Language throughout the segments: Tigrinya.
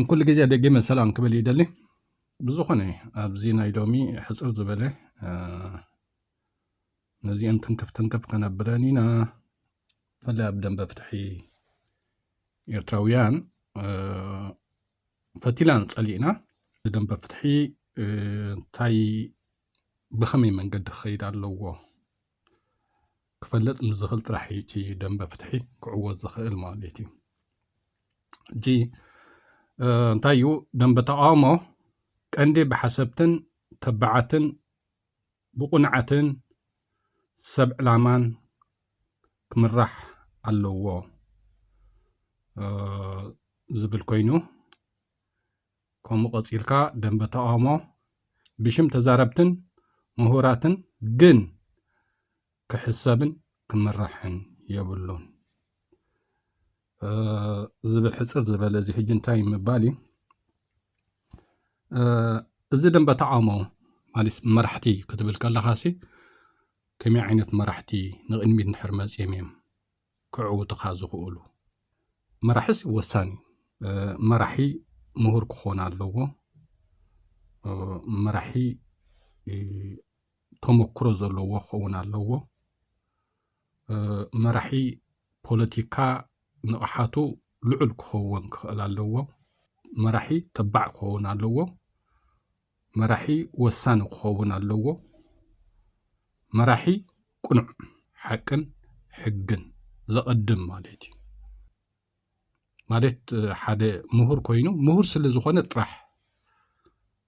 ኩሉ ግዜ ደጊመ ሰላም ክብል ይደሊ። ብዝኾነ ኣብዚ ናይ ሎሚ ሕፅር ዝበለ፣ እ፣ ነዚአን ትንክፍ ትንክፍ ከነብለን ኢና። ብፍላይ ኣብ ደንበ ፍትሒ ኤርትራውያን፣ እ፣ ፈቲናን ጸሊእና። ደንበ ፍትሒ፣ እ፣ እንታይ፣ ብኸመይ መንገዲ ክኸይድ ኣለዎ ክፈልጥ ምስ ዝኽእል ጥራሕ እዩ እቲ ደንበ ፍትሒ ክዕወት ዝኽእል ማለት እዩ። ሕጂ፣ እ፣ እንታይ እዩ ደንበ ተቃውሞ? ቀንዲ ብሓሰብትን ተባዓትን ብቑንዓትን ሰብ ዕላማን ክምራሕ ኣለዎ፣ እ፣ ዝብል ኮይኑ፣ ከምኡ ቀጺልካ ደንበ ተቃውሞ ብሽም ተዛረብትን ምሁራትን ግን ክሕሰብን ክምራሕን የብሉን፣ እ፣ ዝብል ሕጽር ዝበለ እዚ ሕጂ እንታይ ምባል እዩ? እ፣ እዚ ደንበ ተቃውሞ ማለት መራሕቲ ክትብል ከለኻሲ ከመይ ዓይነት መራሕቲ ንቕድሚት እንድሕር መጺኦም እዮም ክዕውቱኻ ዝኽእሉ? መራሒስ ወሳኒ እዩ። እ፣ መራሒ ምሁር ክኾን ኣለዎ። እ፣ መራሒ፣ እ፣ ተመክሮ ዘለዎ ክኸውን ኣለዎ። እ፣ መራሒ ፖለቲካ ንቕሓቱ ልዑል ክኸውን ክኽእል ኣለዎ። መራሒ ተባዕ ክኸውን ኣለዎ። መራሒ ወሳኒ ክኸውን ኣለዎ። መራሒ ቅኑዕ ሓቅን ሕግን ዘቐድም ማለት እዩ። ማለት፣ እ፣ ሓደ ምሁር ኮይኑ፣ ምሁር ስለ ዝኾነ ጥራሕ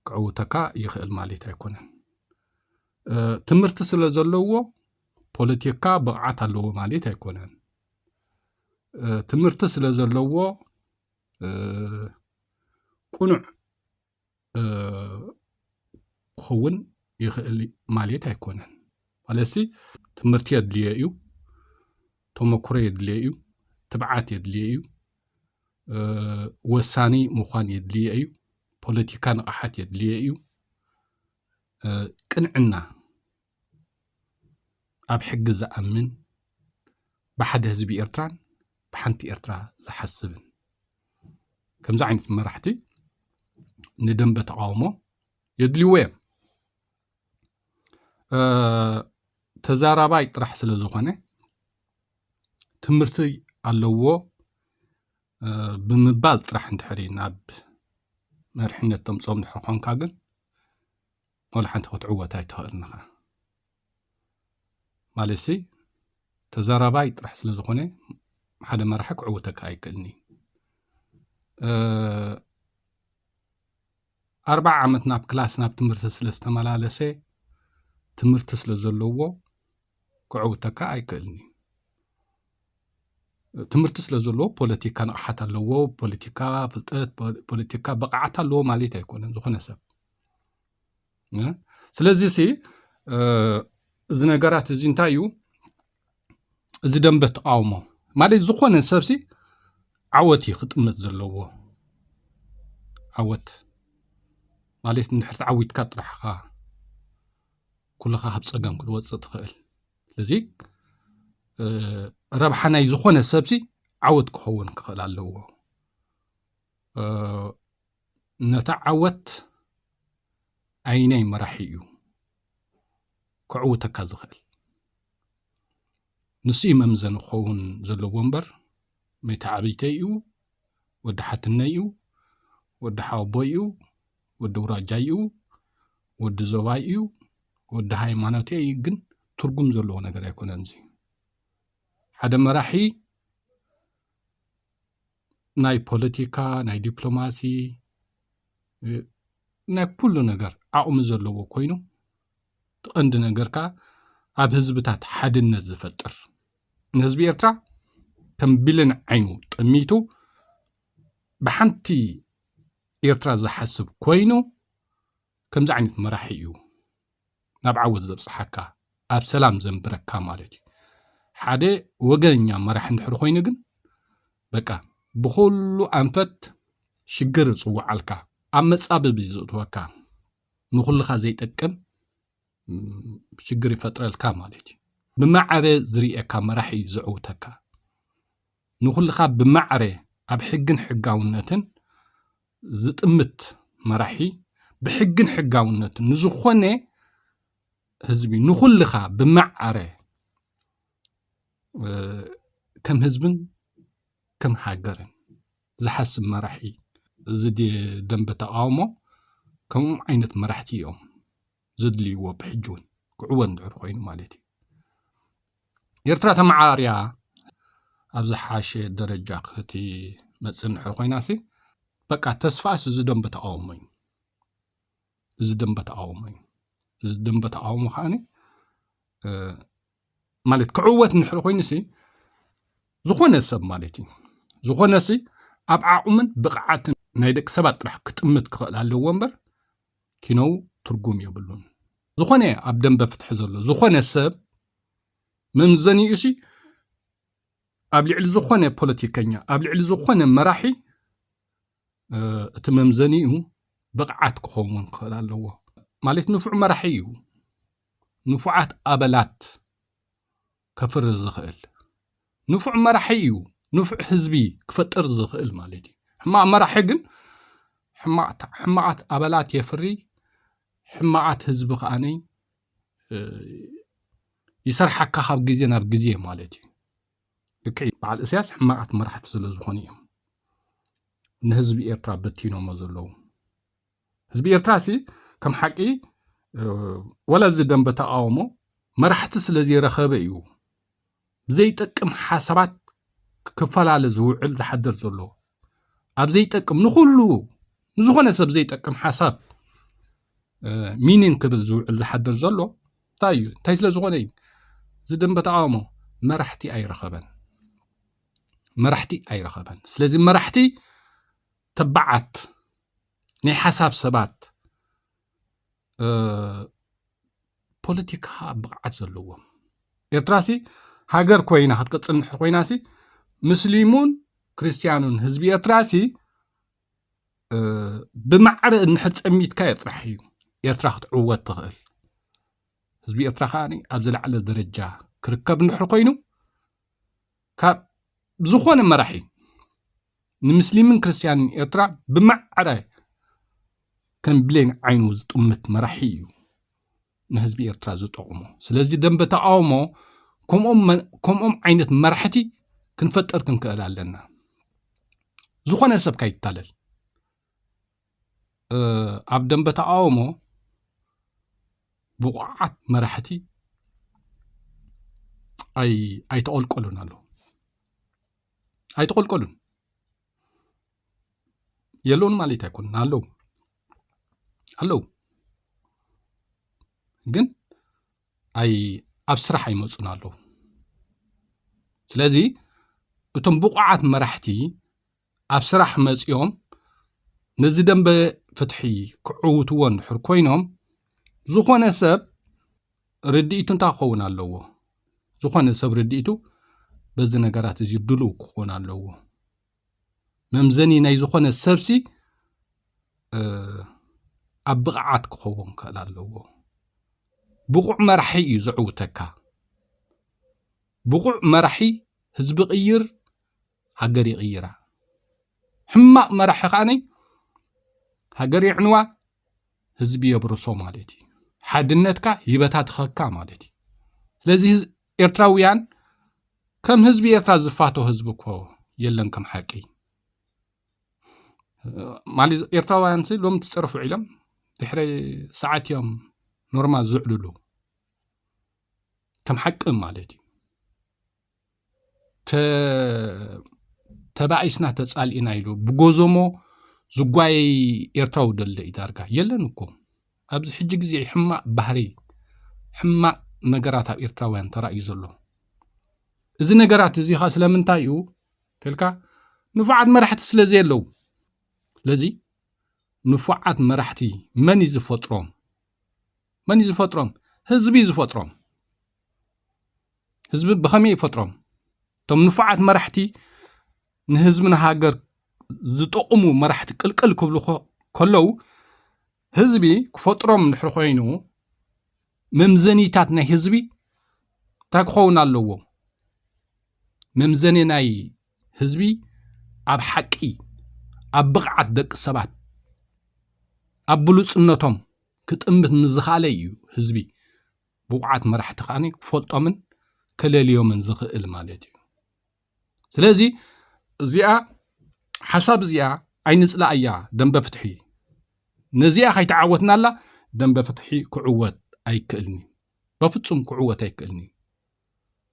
ክዕውተካ ይኽእል ማለት ኣይኮነን። እ፣ ትምህርቲ ስለ ዘለዎ ፖለቲካ ብቕዓት ኣለዎ ማለት ኣይኮነን። እ፣ ትምህርቲ ስለ ዘለዎ፣ እ፣ ቅኑዕ፣ እ፣ ክኸውን ይኽእል ማለት ኣይኮነን። ማለትሲ ትምህርቲ የድልዮ እዩ፣ ተመክሮ የድልዮ እዩ፣ ትብዓት የድልዮ እዩ፣ እ፣ ወሳኒ ምዃን የድልዮ እዩ፣ ፖለቲካ ንቕሓት የድልዮ እዩ፣ እ፣ ቅንዕና፣ ኣብ ሕጊ ዝኣምን፣ ብሓደ ህዝቢ ኤርትራን ብሓንቲ ኤርትራ ዝሓስብን። ከምዚ ዓይነት መራሕቲ ንደንበ ተቃውሞ የድልይዎ እዮም። እ፣ ተዛራባይ ጥራሕ ስለ ዝኾነ ትምህርቲ ኣለዎ፣ እ፣ ብምባል ጥራሕ እንድሕሪ ናብ መሪሕነት ተምፅኦም ድሕሪ ኮንካ ግን ወላ ሓንቲ ክትዕወት ኣይትኽእልን ኢኻ። ማለትሲ ተዛራባይ ጥራሕ ስለ ዝኾነ ሓደ መራሒ ክዕውተካ ኣይክእልን እዩ። እ፣ ኣርባዓ ዓመት ናብ ክላስ ናብ ትምህርቲ ስለ ዝተመላለሰ ትምህርቲ ስለ ዘለዎ ክዕውተካ ኣይክእልን እዩ። ትምህርቲ ስለ ዘለዎ ፖለቲካ ንቕሓት ኣለዎ፣ ፖለቲካ ፍልጠት፣ ፖ-፣ ፖለቲካ ብቕዓት ኣለዎ ማለት ኣይኮነን ዝኾነ ሰብ። እ? ስለዚ ሲ፣ እ፣ እዚ ነገራት እዚ እንታይ እዩ? እዚ ደንበ ተቃውሞ ማለት ዝኾነ ሰብሲ ዓወት እዩ ክጥምት ዘለዎ። ዓወት ማለት እንድሕር ተዓዊትካ ጥራሕ ኢኻ ኩልኻ ካብ ጸገም ክትወጽእ ትኽእል። ስለዚ፣ እ፣ ረብሓ ናይ ዝኾነ ሰብሲ ዓወት ክኸውን ክኽእል ኣለዎ። እ፣ ነታ ዓወት ኣይናይ መራሒ እዩ ክዕውተካ ዝኽእል። ንሱ እዩ መምዘኒ ክኸውን ዘለዎ እምበር፣ መይታ ዓብይተይ እዩ፣ ወዲ ሓትነይ እዩ፣ ወዲ ሓወቦይ እዩ፣ ወዲ ውራጃይ እዩ፣ ወዲ ዞባይ እዩ፣ ወዲ ሃይማኖተይ እዩ፣ ግን ትርጉም ዘለዎ ነገር ኣይኮነን እዚ። ሓደ መራሒ ናይ ፖለቲካ፣ ናይ ዲፕሎማሲ፣ እ፣ ናይ ኩሉ ነገር ዓቕሚ ዘለዎ ኮይኑ፣ እቲ ቀንዲ ነገር ከኣ ኣብ ህዝብታት ሓድነት ዝፈጥር፣ ንህዝቢ ኤርትራ ከም ብሌን ዓይኑ ጠሚቱ ብሓንቲ ኤርትራ ዝሓስብ ኮይኑ፣ ከምዚ ዓይነት መራሒ እዩ ናብ ዓወት ዘብጽሓካ፣ ኣብ ሰላም ዘንብረካ ማለት እዩ። ሓደ ወገኛ መራሒ እንድሕር ኮይኑ ግን፣ በቃ፣ ብኹሉ ኣንፈት ሽግር ይጽውዓልካ፣ ኣብ መጻብብ እዩ ዘእትወካ፣ ንኹልኻ ዘይጠቅም፣ ም፣ ሽግር ይፈጥረልካ ማለት እዩ። ብማዕረ ዝርእየካ መራሒ እዩ ዘዕውተካ። ንኹልኻ ብማዕረ ኣብ ሕግን ሕጋውነትን ዝጥምት መራሒ፣ ብሕግን ሕጋውነትን ንዝኾነ ህዝቢ፣ ንኹልኻ ብማዕረ ከም ህዝብን ከም ሃገርን ዝሓስብ መራሒ። እዚ ደንበ ተቃውሞ ከምኡ ዓይነት መራሕቲ እዮም ዘድልይዎ፣ ብሕጂ እውን ክዕወት እንድሕር ኮይኑ ማለት እዩ። ኤርትራ ተመዓራርያ ኣብ ዝሓሸ ደረጃ ክትመጽእ እንድሕር ኮይና ሲ፣ በቃ ተስፋስ እዚ ደንበ ተቃውሞ እዩ። እዚ ደንበ ተቃውሞ እዩ። እዚ ደንበ ተቃውሞ ከዓኒ ማለት ክዕወት እንድሕር ኮይኑ ሲ፣ ዝኾነ ሰብ ማለት እዩ፣ ዝኾነ ሲ ኣብ ዓቕምን ብቕዓትን ናይ ደቂ ሰባት ጥራሕ ክጥምት ክኽእል ኣለዎ እምበር ኪነው ትርጉም የብሉን። ዝኾነ ኣብ ደንበ ፍትሒ ዘሎ ዝኾነ ሰብ መምዘኒኡ ሲ ኣብ ልዕሊ ዝኾነ ፖለቲከኛ፣ ኣብ ልዕሊ ዝኾነ መራሒ እቲ መምዘኒኡ ብቕዓት ክኸውን ክኽእል ኣለዎ። ማለት ንፉዕ መራሒ እዩ ንፉዓት ኣበላት ከፍሪ ዝኽእል። ንፉዕ መራሒ እዩ ንፉዕ ህዝቢ ክፈጥር ዝኽእል ማለት እዩ። ሕማቕ መራሒ ግን ሕማቓት ኣበላት የፍሪ፣ ሕማቓት ህዝቢ ከዓነይ ይሰርሓካ ካብ ግዜ ናብ ግዜ ማለት እዩ። ልክዕ በዓል እስያስ ሕማቓት መራሕቲ ስለ ዝኾኑ እዮም ንህዝቢ ኤርትራ በቲኖሞ ዘለዉ። ህዝቢ ኤርትራ ሲ ከም ሓቂ ወላ እዚ ደንበ ተቃውሞ መራሕቲ ስለ ዘይረኸበ እዩ ብዘይጠቅም ሓሳባት ክፈላለ ዝውዕል ዝሓድር ዘሎ። ኣብ ዘይጠቅም ንኹሉ ንዝኾነ ሰብ ዘይጠቅም ሓሳብ ሚኒን ክብል ዝውዕል ዝሓድር ዘሎ እንታይ እዩ? እንታይ ስለ ዝኾነ እዩ? እዚ ደንበ ተቃውሞ መራሕቲ ኣይረኸበን፣ መራሕቲ ኣይረኸበን። ስለዚ መራሕቲ ተባዓት ናይ ሓሳብ ሰባት ፖለቲካ ብቕዓት ዘለዎም። ኤርትራሲ ሃገር ኮይና ክትቀጽል እንድሕር ኮይናሲ ምስሊሙን ክርስትያኑን ህዝቢ ኤርትራሲ ብማዕረ እንድሕር ጸሚትካዮ ጥራሕ እዩ ኤርትራ ክትዕወት ትኽእል። ህዝቢ ኤርትራ ከኣ ኣብ ዝለዓለ ደረጃ ክርከብ እንድሕር ኮይኑ ካብ ዝኾነ መራሒ ንምስሊምን ክርስትያንን ኤርትራ ብማዕረ ከም ብሌን ዓይኑ ዝጥምት መራሒ እዩ ንህዝቢ ኤርትራ ዝጠቕሞ። ስለዚ ደንበ ተቃውሞ ከምኦም ዓይነት መራሕቲ ክንፈጥር ክንክእል ኣለና። ዝኾነ ሰብ ካይታለል ኣብ ደንበ ተቃውሞ ብቑዓት መራሕቲ ኣይተቆልቆሉን ኣለዉ። ኣይተቆልቆሉን የለውን ማለት ኣይኮንን ኣለዉ ኣለዉ ግን ኣይ ኣብ ስራሕ ኣይመፁን ኣለዉ። ስለዚ እቶም ብቑዓት መራሕቲ ኣብ ስራሕ መፂኦም ነዚ ደንበ ፍትሒ ክዕውትዎ እንድሕር ኮይኖም ዝኾነ ሰብ ርድኢቱ እንታይ ክኸውን ኣለዎ? ዝኾነ ሰብ ርድኢቱ በዚ ነገራት እዚ ድሉው ክኾን ኣለዎ። መምዘኒ ናይ ዝኾነ ሰብሲ ኣብ ብቕዓት ክኸውን ክእል ኣለዎ። ብቑዕ መራሒ እዩ ዘዕውተካ። ብቑዕ መራሒ ህዝቢ ቅይር፣ ሃገር ይቕይራ። ሕማቕ መራሒ ከዓነይ ሃገር የዕንዋ፣ ህዝቢ የብርሶ ማለት እዩ። ሓድነትካ ይበታትኸካ ማለት እዩ። ስለዚ ኤርትራውያን ከም ህዝቢ ኤርትራ ዝፋቶ ህዝቢ እኮ የለን ከም ሓቂ። ማለት ኤርትራውያን ሲ ሎም ትጸርፉ ኢሎም ድሕሪ ሰዓት እዮም ኖርማል ዝውዕልሉ ከም ሓቂ ማለት እዩ። ተባኢስና ተጻልኢና ኢሉ ብጎዞሞ ዝጓየይ ኤርትራዊ ደለ እዩ ዳርጋ የለን እኮ። ኣብዚ ሕጂ ግዜ ሕማቕ ባህሪ ሕማቕ ነገራት ኣብ ኤርትራውያን ተራእዩ ዘሎ። እዚ ነገራት እዚ ኸ ስለምንታይ እዩ ተልካ ንፉዓት መራሕቲ ስለ ዘየለዉ። ስለዚ ንፉዓት መራሕቲ መን እዩ ዝፈጥሮም? መን እዩ ዝፈጥሮም? ህዝቢ እዩ ዝፈጥሮም። ህዝቢ ብኸመይ ይፈጥሮም? እቶም ንፉዓት መራሕቲ ንህዝቢ ንሃገር ዝጠቕሙ መራሕቲ ቅልቅል ክብሉ ከለዉ ህዝቢ ክፈጥሮም እንድሕር ኮይኑ መምዘኒታት ናይ ህዝቢ እንታይ ክኸውን ኣለዎ? መምዘኒ ናይ ህዝቢ ኣብ ሓቂ ኣብ ብቕዓት ደቂ ሰባት፣ ኣብ ብሉጽነቶም ክጥምት ንዝኻለ እዩ ህዝቢ ብቑዓት መራሕቲ ከዓኒ ክፈልጦምን ከለልዮምን ዝኽእል ማለት እዩ። ስለዚ እዚኣ ሓሳብ እዚኣ ኣይንጽላእያ። ደንበ ፍትሒ ነዚኣ ከይተዓወትናላ ደንበ ፍትሒ ክዕወት ኣይክእልኒ፣ በፍጹም ክዕወት ኣይክእልኒ።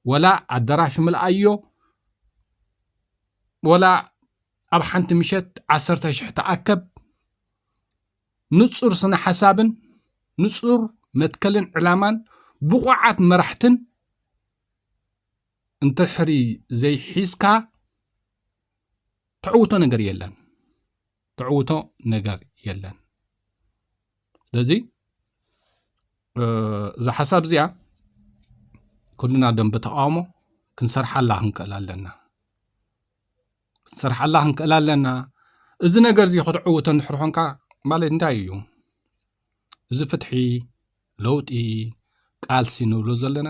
ወላ ኣዳራሽ ምልኣዮ፣ ወላ ኣብ ሓንቲ ምሸት ዓሰርተ ሽሕ ተኣከብ። ንጹር ስነ ሓሳብን ንጹር መትከልን ዕላማን ብቑዓት መራሕትን እንድሕሪ ዘይሒዝካ ተዕውቶ ነገር የለን። ተዕውቶ ነገር የለን። ስለዚ እዛ ሓሳብ እዚኣ ኩልና ደንበ ተቃውሞ ክንሰርሓላ ክንክእል ኣለና። ክንሰርሓላ ክንክእል ኣለና። እዚ ነገር እዚ ክትዕውቶ እንድሕር ኾንካ ማለት እንታይ እዩ? እዚ ፍትሒ፣ ለውጢ፣ ቃልሲ ንብሎ ዘለና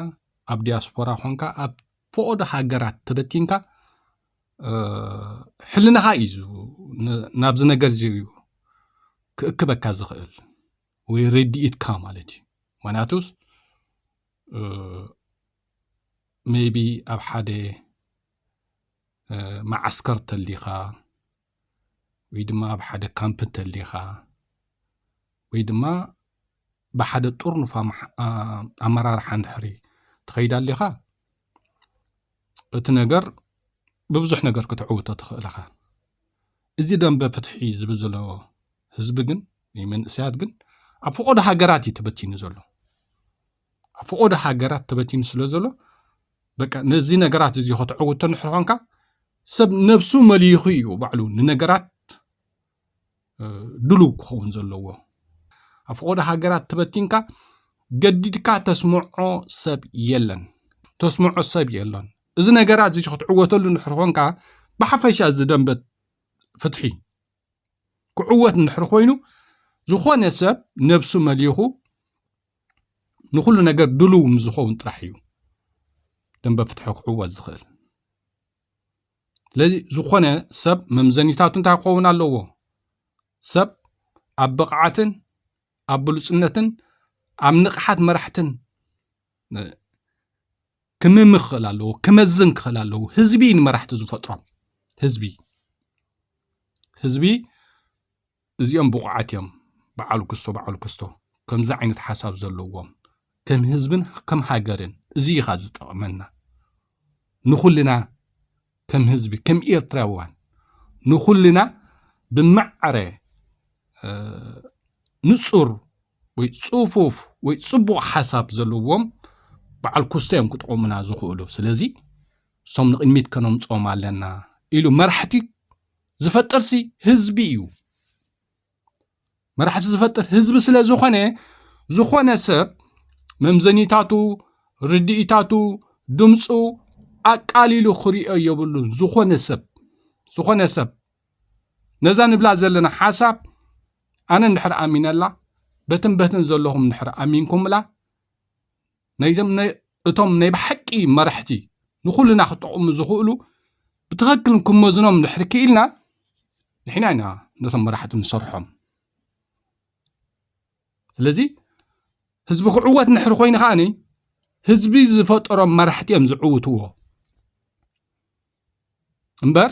ኣብ ዲያስፖራ ኾንካ ኣብ ፈቐዶ ሃገራት ተበቲንካ ሕልናኻ እዩ ናብዚ ነገር እዚ ክእክበካ ዝኽእል ወይ ርድኢትካ ማለት እዩ። ምክንያቱስ ሜቢ ኣብ ሓደ መዓስከር ተሊኻ ወይ ድማ ኣብ ሓደ ካምፕ ተሊኻ ወይ ድማ ብሓደ ጥርኑፍ ኣመራርሓ እንድሕሪ ትኸይድ ኣሊኻ እቲ ነገር ብብዙሕ ነገር ክትዕውቶ ትኽእል ኢኻ። እዚ ደንበ ፍትሒ ዝብል ዘሎ ህዝቢ ግን መንእሰያት ግን ኣብ ፈቐዶ ሃገራት እዩ ተበቲኑ ዘሎ። ኣብ ፈቐዶ ሃገራት ተበቲኑ ስለ ዘሎ በቃ ነዚ ነገራት እዚ ከተዕውቶ እንድሕር ኾንካ ሰብ ነብሱ መሊኹ እዩ ባዕሉ ንነገራት ድሉው ክኸውን ዘለዎ። ኣብ ፈቐዶ ሃገራት ተበቲንካ ገዲድካ ተስምዖ ሰብ የለን። ተስምዖ ሰብ የለን። እዚ ነገራት እዚ ክትዕወተሉ እንድሕር ኾንካ ብሓፈሻ እዚ ደንበ ፍትሒ ክዕወት እንድሕር ኮይኑ ዝኾነ ሰብ ነብሱ መሊኹ ንኹሉ ነገር ድሉው ምስ ዝኸውን ጥራሕ እዩ ደንበ ፍትሒ ክዕወት ዝኽእል። ስለዚ ዝኾነ ሰብ መምዘኒታቱ እንታይ ክኸውን ኣለዎ? ሰብ ኣብ ብቕዓትን ኣብ ብሉጽነትን ኣብ ንቕሓት መራሕትን ክምም ክኽእል ኣለዎ፣ ክመዝን ክኽእል ኣለዎ። ህዝቢ ንመራሕቲ ዝፈጥሮም ህዝቢ ህዝቢ እዚኦም ብቑዓት እዮም። በዓል ክስቶ በዓል ክስቶ ከምዚ ዓይነት ሓሳብ ዘለዎም ከም ህዝብን ከም ሃገርን እዚ ኢኻ ዝጠቕመና ንኹልና ከም ህዝቢ ከም ኤርትራውያን ንኹልና ብማዕረ ንጹር ወይ ጽፉፍ ወይ ጽቡቕ ሓሳብ ዘለዎም በዓል ክስቶ እዮም ክጠቕሙና ዝኽእሉ። ስለዚ እሶም ንቕድሚት ከነምጽኦም ኣለና ኢሉ መራሕቲ ዝፈጥርሲ ህዝቢ እዩ። መራሕቲ ዝፈጥር ህዝቢ ስለ ዝኾነ ዝኾነ ሰብ መምዘኒታቱ ርድኢታቱ ድምፁ ኣቃሊሉ ክሪኦ የብሉን። ዝኾነ ሰብ ዝኾነ ሰብ ነዛ ንብላ ዘለና ሓሳብ ኣነ እንድሕር ኣሚነላ በትን በትን ዘለኹም እንድሕር ኣሚንኩምላ ናይቶም እቶም ናይ ብሓቂ መራሕቲ ንኹልና ክጠቕሙ ዝኽእሉ ብትኽክል ክመዝኖም እንድሕር ክኢልና ንሕና ኢና ነቶም መራሕቲ ንሰርሖም። ስለዚ ህዝቢ ክዕወት እንድሕር ኮይኑ ከዓኒ ህዝቢ ዝፈጠሮም መራሕቲ እዮም ዝዕውትዎ እምበር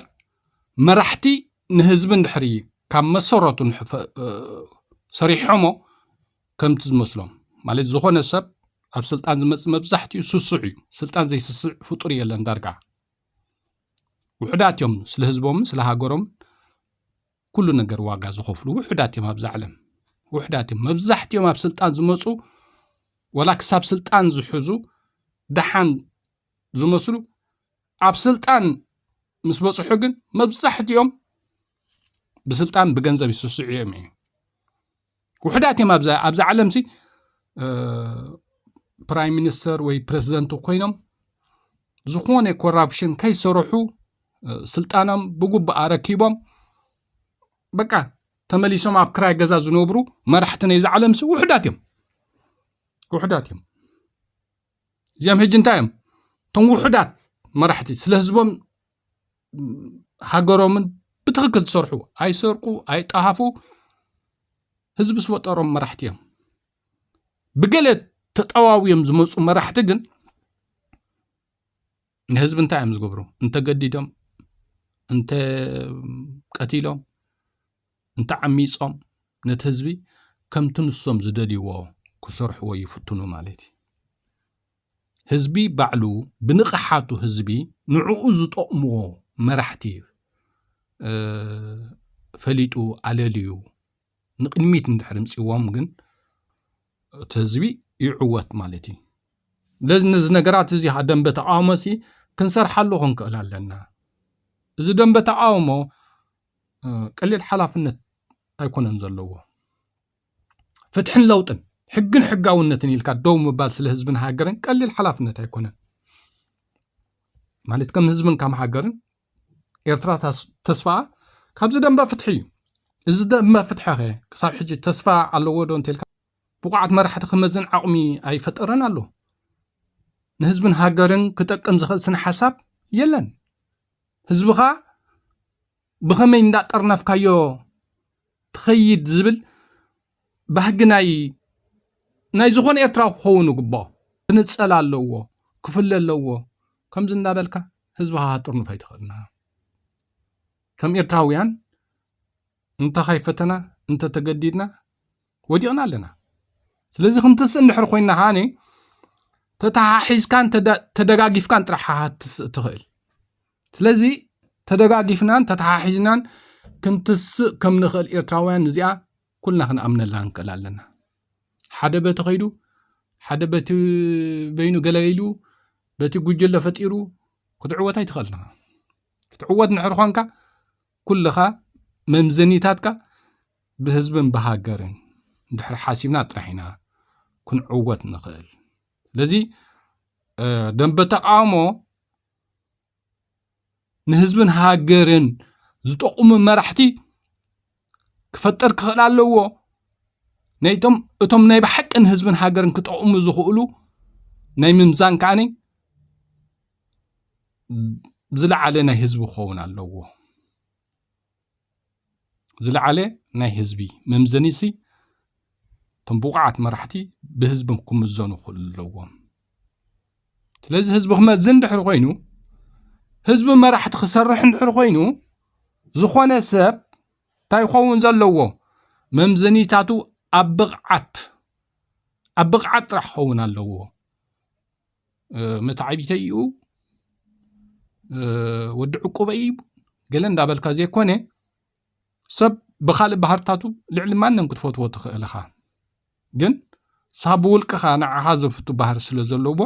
መራሕቲ ንህዝቢ እንድሕር ካብ መሰረቱ ሰሪሖሞ ከምቲ ዝመስሎም ማለት ዝኾነ ሰብ ኣብ ስልጣን ዝመፅእ መብዛሕትኡ ስሱዕ እዩ። ስልጣን ዘይስስዕ ፍጡር የለን ዳርጋ። ውሑዳት እዮም ስለ ህዝቦምን ስለ ሃገሮምን ኩሉ ነገር ዋጋ ዝኸፍሉ ውሑዳት እዮም ኣብዚ ዓለም። ውሑዳት እዮም። መብዛሕትኦም ኣብ ስልጣን ዝመፁ ዋላ ክሳብ ስልጣን ዝሕዙ ደሓን ዝመስሉ ኣብ ስልጣን ምስ በፅሑ ግን መብዛሕትኦም ብስልጣን ብገንዘብ ይስስዑ እዮም እዩ። ውሕዳት እዮም ኣብዚ ኣብዚ ዓለም ሲ ፕራይም ሚኒስተር ወይ ፕሬዚደንት ኮይኖም ዝኾነ ኮራፕሽን ከይሰርሑ ስልጣኖም ብጉባእ ኣረኪቦም በቃ ተመሊሶም ኣብ ክራይ ገዛ ዝነብሩ መራሕቲ ናይዚ ዓለም ሲ ውሕዳት እዮም። ውሕዳት እዮም። እዚኦም ሕጂ እንታይ እዮም? እቶም ውሑዳት መራሕቲ ስለ ህዝቦም ሃገሮምን ብትኽክል ትሰርሑ፣ ኣይሰርቁ ኣይጠሃፉ፣ ህዝቢ ዝፈጠሮም መራሕቲ እዮም። ብገለ ተጠዋውዮም ዝመፁ መራሕቲ ግን ንህዝቢ እንታይ እዮም ዝገብሩ? እንተገዲዶም፣ እንተ ቀቲሎም፣ እንተ ዓሚፆም፣ ነቲ ህዝቢ ከምቲ ንሶም ዝደልይዎ ክሰርሕዎ ይፍትኑ ማለት እዩ። ህዝቢ ባዕሉ ብንቕሓቱ ህዝቢ ንዕኡ ዝጠቕምዎ መራሕቲ ፈሊጡ ኣለልዩ ንቕድሚት እንድሕር ምፅዎም ግን እቲ ህዝቢ ይዕወት ማለት እዩ። ነዚ ነገራት እዚ ደንበ ተቃውሞ ሲ ክንሰርሓሉ ክንክእል ኣለና። እዚ ደንበ ተቃውሞ ቀሊል ሓላፍነት ኣይኮነን ዘለዎ። ፍትሕን ለውጥን ሕግን ሕጋውነትን ኢልካ ደው ምባል ስለ ህዝብን ሃገርን ቀሊል ሓላፍነት ኣይኮነን። ማለት ከም ህዝብን ከም ሃገርን ኤርትራ ተስፋ ካብዚ ደንበ ፍትሒ እዩ። እዚ ደንበ ፍትሒ ከ ክሳብ ሕጂ ተስፋ ኣለዎ ዶ እንተልካ ብቑዓት መራሕቲ ክመዝን ዓቕሚ ኣይፈጠረን ኣሎ። ንህዝብን ሃገርን ክጠቅም ዝኽእል ስነ ሓሳብ የለን። ህዝብኻ ብኸመይ እንዳጠርነፍካዮ ትኸይድ ዝብል ባህጊ ናይ ናይ ዝኾነ ኤርትራዊ ክኸውን ይግብኦ። ክንጸል ኣለዎ፣ ክፍለ ኣለዎ። ከምዚ እንዳበልካ ህዝብኻ ክትጥርንፎ ኣይትኽእልና። ከም ኤርትራውያን እንተ ከይፈተና እንተ ተገዲድና ወዲቕና ኣለና። ስለዚ ክንትስእ እንድሕር ኮይና ከኣኒ ተተሓሒዝካን ተደ- ተደጋጊፍካን ጥራሕ ኢኻ ክትስእ ትኽእል። ስለዚ ተደጋጊፍናን ተተሓሒዝናን ክንትስእ ከም ንኽእል ኤርትራውያን እዚኣ ኩልና ክንኣምነላ ንክእል ኣለና። ሓደ በቲ ከይዱ ሓደ በቲ በይኑ ገለ ኢሉ በቲ ጉጅለ ፈጢሩ ክትዕወት ኣይትኽእልና። ክትዕወት እንድሕር ኾንካ ኩልኻ መምዘኒታትካ ብህዝብን ብሃገርን እንድሕር ሓሲብና ጥራሕ ኢና ክንዕወት ንኽእል። ስለዚ ደንበ ተቃውሞ ንህዝብን ሃገርን ዝጠቕሙ መራሕቲ ክፈጠር ክኽእል ኣለዎ። ናይቶም እቶም ናይ ብሓቂ ንህዝብን ሃገርን ክጠቕሙ ዝኽእሉ ናይ ምምዛን ከዓኒ ዝለዓለ ናይ ህዝቢ ክኸውን ኣለዎ። ዝለዓለ ናይ ህዝቢ መምዘኒሲ እቶም ብቑዓት መራሕቲ ብህዝቢ ክምዘኑ ክኽእሉ ኣለዎም። ስለዚ ህዝቢ ክመዝን እንድሕር ኮይኑ፣ ህዝቢ መራሕቲ ክሰርሕ እንድሕር ኮይኑ፣ ዝኾነ ሰብ እንታይ ክኸውን ዘለዎ? መምዘኒታቱ ኣብ ብቕዓት ኣብ ብቕዓት ጥራሕ ክኸውን ኣለዎ። መተዓቢተይ እዩ፣ ወዲ ዕቁበይ እዩ፣ ገለ እንዳበልካ ዘይኮነ ሰብ ብኻልእ ባህርታቱ ልዕሊ ማንም ክትፈትዎ ትኽእል ኢኻ። ግን ሳብ ውልቅኻ ንዓኻ ዘፍቱ ባህሪ ስለ ዘለዎ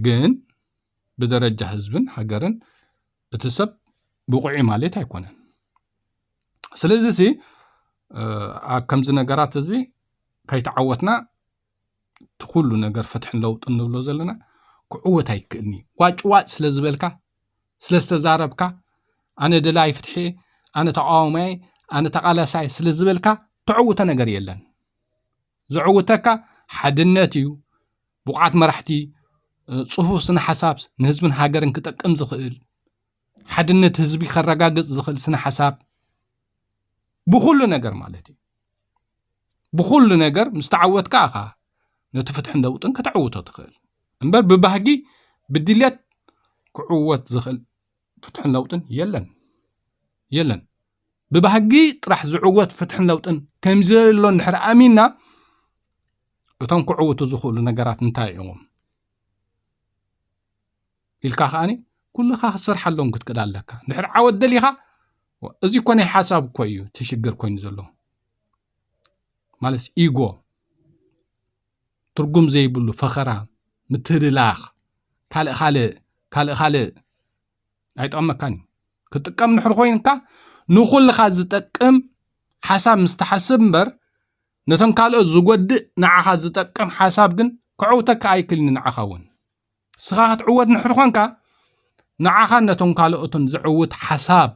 ግን ብደረጃ ህዝብን ሃገርን እቲ ሰብ ብቑዒ ማለት ኣይኮነን። ስለዚ ሲ ኣብ ከምዚ ነገራት እዚ ከይተዓወትና እቲ ኩሉ ነገር ፍትሕን ለውጥን ንብሎ ዘለና ክዕወት ኣይክእልኒ። ዋጭ ዋጭ ስለ ዝበልካ፣ ስለ ዝተዛረብካ፣ ኣነ ደላይ ፍትሒ፣ ኣነ ተቃዋማይ፣ ኣነ ተቃላሳይ ስለ ዝበልካ ተዕውተ ነገር የለን። ዘዕውተካ ሓድነት እዩ። ብቑዓት መራሕቲ፣ ጽፉፍ ስነ ሓሳብ ንህዝብን ሃገርን ክጠቅም ዝኽእል፣ ሓድነት ህዝቢ ከረጋግጽ ዝኽእል ስነ ሓሳብ ብኹሉ ነገር ማለት እዩ። ብኹሉ ነገር ምስ ተዓወትካ ኢኻ ነቲ ፍትሕን ለውጥን ከተዕውቶ ትኽእል። እምበር ብባህጊ ብድልየት ክዕወት ዝኽእል ፍትሕን ለውጥን የለን። የለን። ብባህጊ ጥራሕ ዝዕወት ፍትሕን ለውጥን ከም ዘሎ እንድሕር ኣሚንና እቶም ክዕውቱ ዝኽእሉ ነገራት እንታይ እዮም ኢልካ ከኣኒ ኩልኻ ክትሰርሓሎም ክትክእል ኣለካ። እንድሕር ዓወት ደሊኻ እዚ እኮ ናይ ሓሳብ እኮ እዩ እቲ ሽግር ኮይኑ ዘሎ። ማለት ኢጎ ትርጉም ዘይብሉ ፈኸራ፣ ምትህልላኽ፣ ካልእ ካልእ ካልእ ካልእ ኣይጠቕመካን እዩ። ክጥቀም ንሕር ኮይንካ ንኹልኻ ዝጠቅም ሓሳብ ምስ ትሓስብ እምበር ነቶም ካልኦት ዝጎድእ ንዓኻ ዝጠቅም ሓሳብ ግን ክዕውተካ ኣይክልኒ። ንዓኻ እውን ስኻ ክትዕወት ንሕር ኾንካ ንዓኻን ነቶም ካልኦትን ዝዕውት ሓሳብ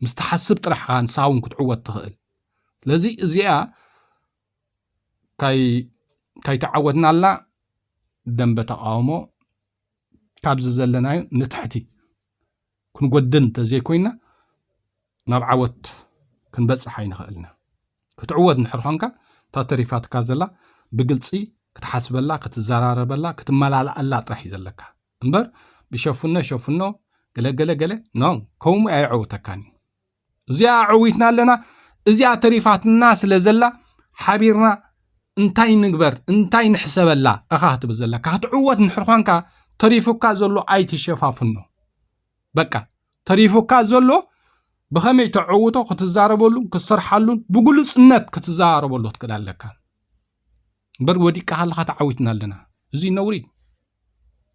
ምስ ትሓስብ ጥራሕ ኢኻ ንስኻ እውን ክትዕወት ትኽእል። ስለዚ እዚኣ ካይ- ካይተዓወትናላ ደንበ ተቃውሞ ካብዚ ዘለናዮ ንታሕቲ ክንጎድል እንተዘይኮይና ናብ ዓወት ክንበጽሕ ኣይንኽእልና። ክትዕወት እንድሕር ኾንካ፣ እታ ተሪፋትካ ዘላ ብግልጺ ክትሓስበላ፣ ክትዘራረበላ፣ ክትመላልኣላ ጥራሕ እዩ ዘለካ እምበር፣ ብሸፍኖ ሸፍኖ፣ ገለ ገለ ገለ፣ ኖ፣ ከምኡ ኣየዕውተካን እዩ። እዚኣ ኣዕዊትና ኣለና፣ እዚኣ ተሪፋትና ስለ ዘላ ሓቢርና እንታይ ንግበር፣ እንታይ ንሕሰበላ እኻ ክትብል ዘለካ። ክትዕወት እንድሕር ኳንካ፣ ተሪፉካ ዘሎ ኣይትሸፋፍኖ። በቃ፣ ተሪፉካ ዘሎ ብኸመይ ተዕውቶ ክትዛረበሉን ክትሰርሓሉን ብግሉጽነት ክትዛረበሉ ክትክእል ኣለካ። እምበር ወዲቅካ ከለኻ ተዓዊትና ኣለና፣ እዚ ነውሪ።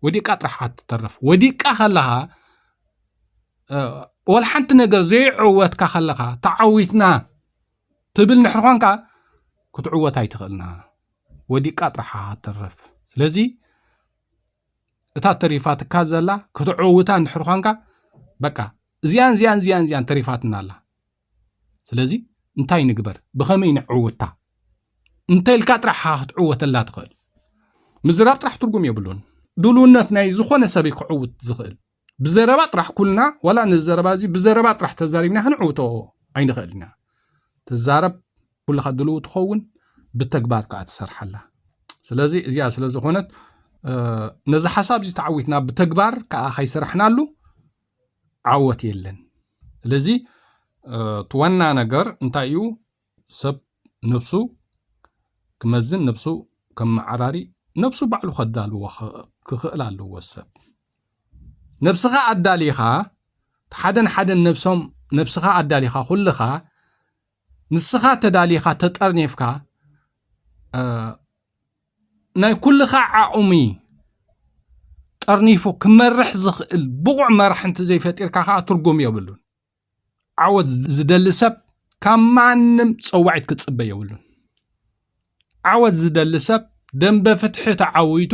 ወዲቅካ ጥራሕ ትተርፍ። ወዲቅካ ከለኻ፣ እ፣ ወላ ሓንቲ ነገር ዘይዕወትካ ከለኻ፣ ተዓዊትና ትብል እንድሕር ኳንካ፣ ክትዕወት ኣይትኽእልና። ወዲቅካ ጥራሕ ትተርፍ። ስለዚ እታ ተሪፋትካ ዘላ ክትዕውታ እንድሕር ኳንካ፣ በቃ፣ እዚኣን፣ እዚኣን፣ እዚኣን፣ እዚኣን ተሪፋትና ኣላ። ስለዚ እንታይ ንግበር? ብኸመይ ንዕውታ? እንተ ኢልካ ጥራሕ ክትዕወተላ ትኽእል። ምዝራብ ጥራሕ ትርጉም የብሉን። ድልውነት ናይ ዝኾነ ሰብ እዩ ክዕውት ዝኽእል። ብዘረባ ጥራሕ ኩልና፣ ዋላ ነዚ ዘረባ እዚ ብዘረባ ጥራሕ ተዛሪብና ክንዕውቶ ኣይንኽእል ኢና። ትዛረብ፣ ኩልኻ ድልው ትኸውን፣ ብተግባር ከኣ ትሰርሓላ። ስለዚ እዚኣ ስለ ዝኾነት፣ እ፣ ነዚ ሓሳብ እዚ ተዓዊትና ብተግባር ከኣ ከይሰራሕናሉ ዓወት የለን። ስለዚ፣ እ፣ እቲ ዋና ነገር እንታይ እዩ? ሰብ ነብሱ ክመዝን፣ ነብሱ ከመዓራሪ፣ ነብሱ ባዕሉ ከዳልዎ ኽ-፣ ክኽእል ኣለዎ ሰብ። ነብስኻ ኣዳሊኻ፣ ሓደን ሓደን ነብሶም፣ ነብስኻ ኣዳሊኻ ኩልኻ፣ ንስኻ ተዳሊኻ ተጠርኒፍካ፣ እ፣ ናይ ኩልኻ ዓቕሚ ጠርኒፉ ክመርሕ ዝኽእል ብቑዕ መራሒ እንተዘይፈጢርካ ከኣ ትርጉም የብሉን። ዓወት ዝደሊ ሰብ ካብ ማንም ጸዋዒት ክጽበ የብሉን። ዓወት ዝደሊ ሰብ ደንበ ፍትሒ ተዓዊቱ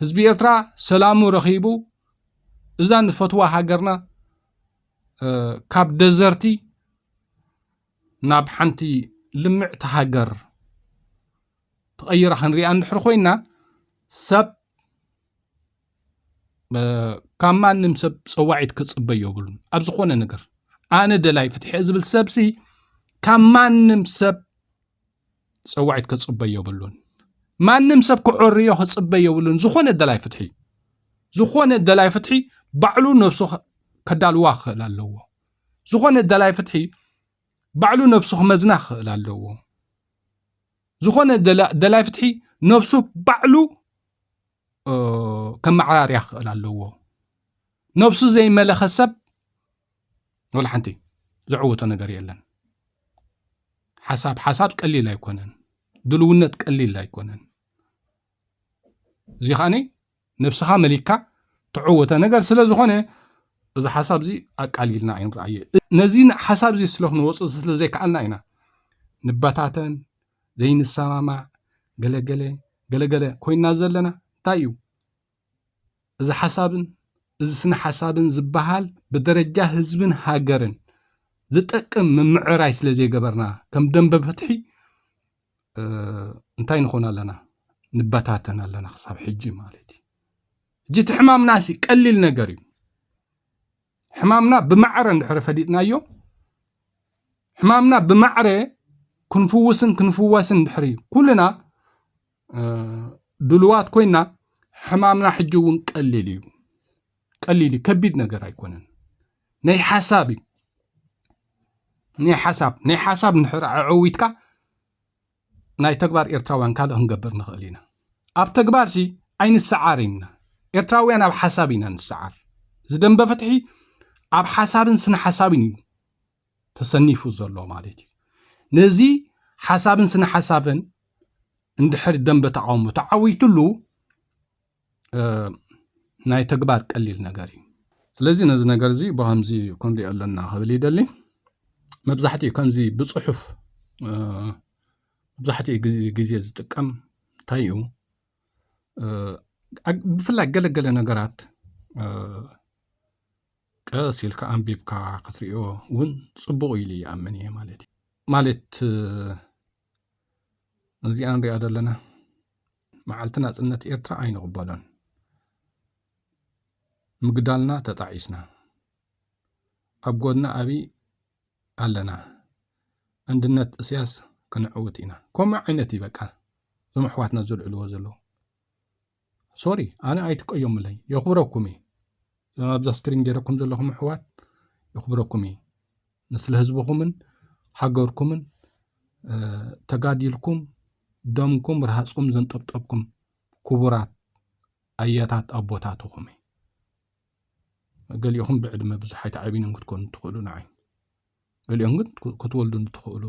ህዝቢ ኤርትራ ሰላሙ ረኺቡ እዛ ንፈትዋ ሃገርና፣ እ፣ ካብ ደዘርቲ ናብ ሓንቲ ልምዕቲ ሃገር ተቐይራ ክንሪኣ እንድሕር ኮይና ሰብ፣ እ፣ ካብ ማንም ሰብ ጸዋዒት ክጽበ የብሉን። ኣብ ዝኾነ ነገር ኣነ ደላይ ፍትሒ ዝብል ሰብሲ ካብ ማንም ሰብ ጸዋዒት ክጽበ የብሉን። ማንም ሰብ ክዕርዮ ክጽበ የብሉን። ዝኾነ ደላይ ፍትሒ፣ ዝኾነ ደላይ ፍትሒ ባዕሉ ነብሱ ከ-፣ ከዳልዋ ክኽእል ኣለዎ። ዝኾነ ደላይ ፍትሒ ባዕሉ ነብሱ ክመዝና ክኽእል ኣለዎ። ዝኾነ ደላ-፣ ደላይ ፍትሒ ነብሱ ባዕሉ፣ እ፣ ከመዓራርያ ክኽእል ኣለዎ። ነብሱ ዘይመለኸ ሰብ ወላ ሓንቲ ዝዕውቶ ነገር የለን። ሓሳብ፣ ሓሳብ ቀሊል ኣይኮነን። ድልውነት ቀሊል ኣይኮነን። እዚ ኸኣኒ ነብስኻ መሊካ ትዕወተ ነገር ስለ ዝኾነ፣ እዚ ሓሳብ እዚ ኣቃሊልና ኣይንረኣዮ። ነዚ ሓሳብ እዚ ስለ ክንወጽእ ስለ ዘይከኣልና ኢና ንበታተን፣ ዘይንሰማማዕ፣ ገለገለ፣ ገለገለ ኮይና ዘለና። እንታይ እዩ? እዚ ሓሳብን እዚ ስነ ሓሳብን ዝበሃል ብደረጃ ህዝብን ሃገርን ዝጠቅም ምምዕራይ ስለ ዘይገበርና፣ ከም ደንበ ፍትሒ፣ እ፣ እንታይ ንኾን ኣለና? ንበታተን ኣለና ክሳብ ሕጂ ማለት እዩ። ሕጂ እቲ ሕማምና ሲ ቀሊል ነገር እዩ። ሕማምና ብማዕረ እንድሕር ፈሊጥናዮ፣ ሕማምና ብማዕረ ክንፍውስን ክንፍወስን እንድሕር እዩ ኩልና፣ እ፣ ድሉዋት ኮይና፣ ሕማምና ሕጂ እውን ቀሊል እዩ። ቀሊል እዩ፣ ከቢድ ነገር ኣይኮነን። ናይ ሓሳብ እዩ። ናይ ሓሳብ፣ ናይ ሓሳብ እንድሕር ኣዐዊትካ፣ ናይ ተግባር ኤርትራውያን ካልእ ክንገብር ንኽእል ኢና። ኣብ ተግባርሲ ኣይንሰዓርን ኢና። ኤርትራውያን ኣብ ሓሳብ ኢና ንሰዓር። እዚ ደንበ ፍትሒ ኣብ ሓሳብን ስነ ሓሳብን እዩ ተሰኒፉ ዘሎ ማለት እዩ። ነዚ ሓሳብን ስነ ሓሳብን እንድሕር ደንበ ተቃውሞ ተዓዊትሉ፣ እ፣ ናይ ተግባር ቀሊል ነገር እዩ። ስለዚ ነዚ ነገር እዚ ብኸምዚ ክንሪኦ ኣለና ክብል ይደሊ። መብዛሕትኡ ከምዚ ብጽሑፍ፣ እ፣ መብዛሕትኡ ግዜ፣ ግዜ ዝጥቀም እንታይ እዩ? እ፣ ኣ-፣ ብፍላይ ገለገለ ነገራት፣ እ፣ ቀስ ኢልካ ኣንቢብካ ክትሪኦ እውን ጽቡቕ ኢሉ ይኣምን እየ ማለት እዩ። ማለት፣ እ፣ እዚኣ ንሪኣ ዘለና መዓልቲ ናጽነት ኤርትራ ኣይንቕበሎን። ምግዳልና ተጣዒስና። ኣብ ጎድና ኣብይ ኣለና። እንድነት እስያስ ክንዕውት ኢና። ከምኡ ዓይነት እዩ በቃ እዞም ኣሕዋትና ዘልዕልዎ ዘለዉ። ሶሪ፣ ኣነ ኣይትቀየሙለይ፣ የኽብረኩም እየ። እዞም ኣብዛ ስክሪን ገይረኩም ዘለኹም ኣሕዋት፣ የኽብረኩም እየ። ንስለ ህዝብኹምን ሃገርኩምን ተጋዲልኩም፣ ደምኩም ርሃፅኩም ዘንጠብጠብኩም ክቡራት ኣያታት ኣቦታትኹም እየ። ገሊኦኹም ብዕድመ ብዙሕ ኣይተዓቢኑን ክትኮኑ ትኽእሉ ንዓይ፣ ገሊኦም ግን ክትወልዱ ትኽእሉ።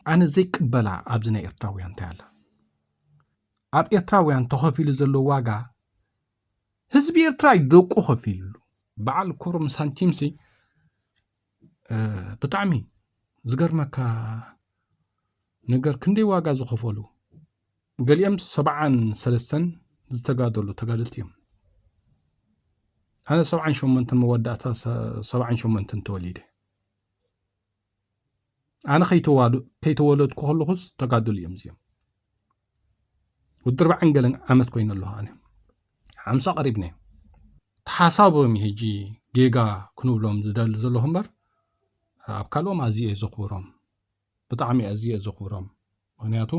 ኣነ ዘይቅበላ ኣብዚ ናይ ኤርትራውያን እንታይ ኣላ? ኣብ ኤርትራውያን ተኸፊሉ ዘሎ ዋጋ ህዝቢ ኤርትራ እዩ ደቁ ከፊሉ። በዓል ኮሮም ሳንቲምሲ ብጣዕሚ ዝገርመካ ነገር ክንደይ ዋጋ ዝኸፈሉ፣ ገሊኦም ሰብዓን ሰለስተን ዝተጋደሉ ተጋደልቲ እዮም። ኣነ ሰብዓን ሸሞንተን መወዳእታ ሰብዓን ሸሞንተን ተወሊደ። ኣነ ከይተወለድኩ ከለኹስ ተጋደሉ እዮም እዚኦም። ወዲ ኣርባዓን ገለን ዓመት ኮይነ ኣለኹ ኣነ፣ ሓምሳ ቀሪብነ። ተሓሳቦም ሕጂ ጌጋ ክንብሎም ዝደሊ ዘለኹ እምበር ኣብ ካልኦም ኣዝየ ዘኽብሮም፣ ብጣዕሚ ኣዝየ ዘኽብሮም። ምኽንያቱ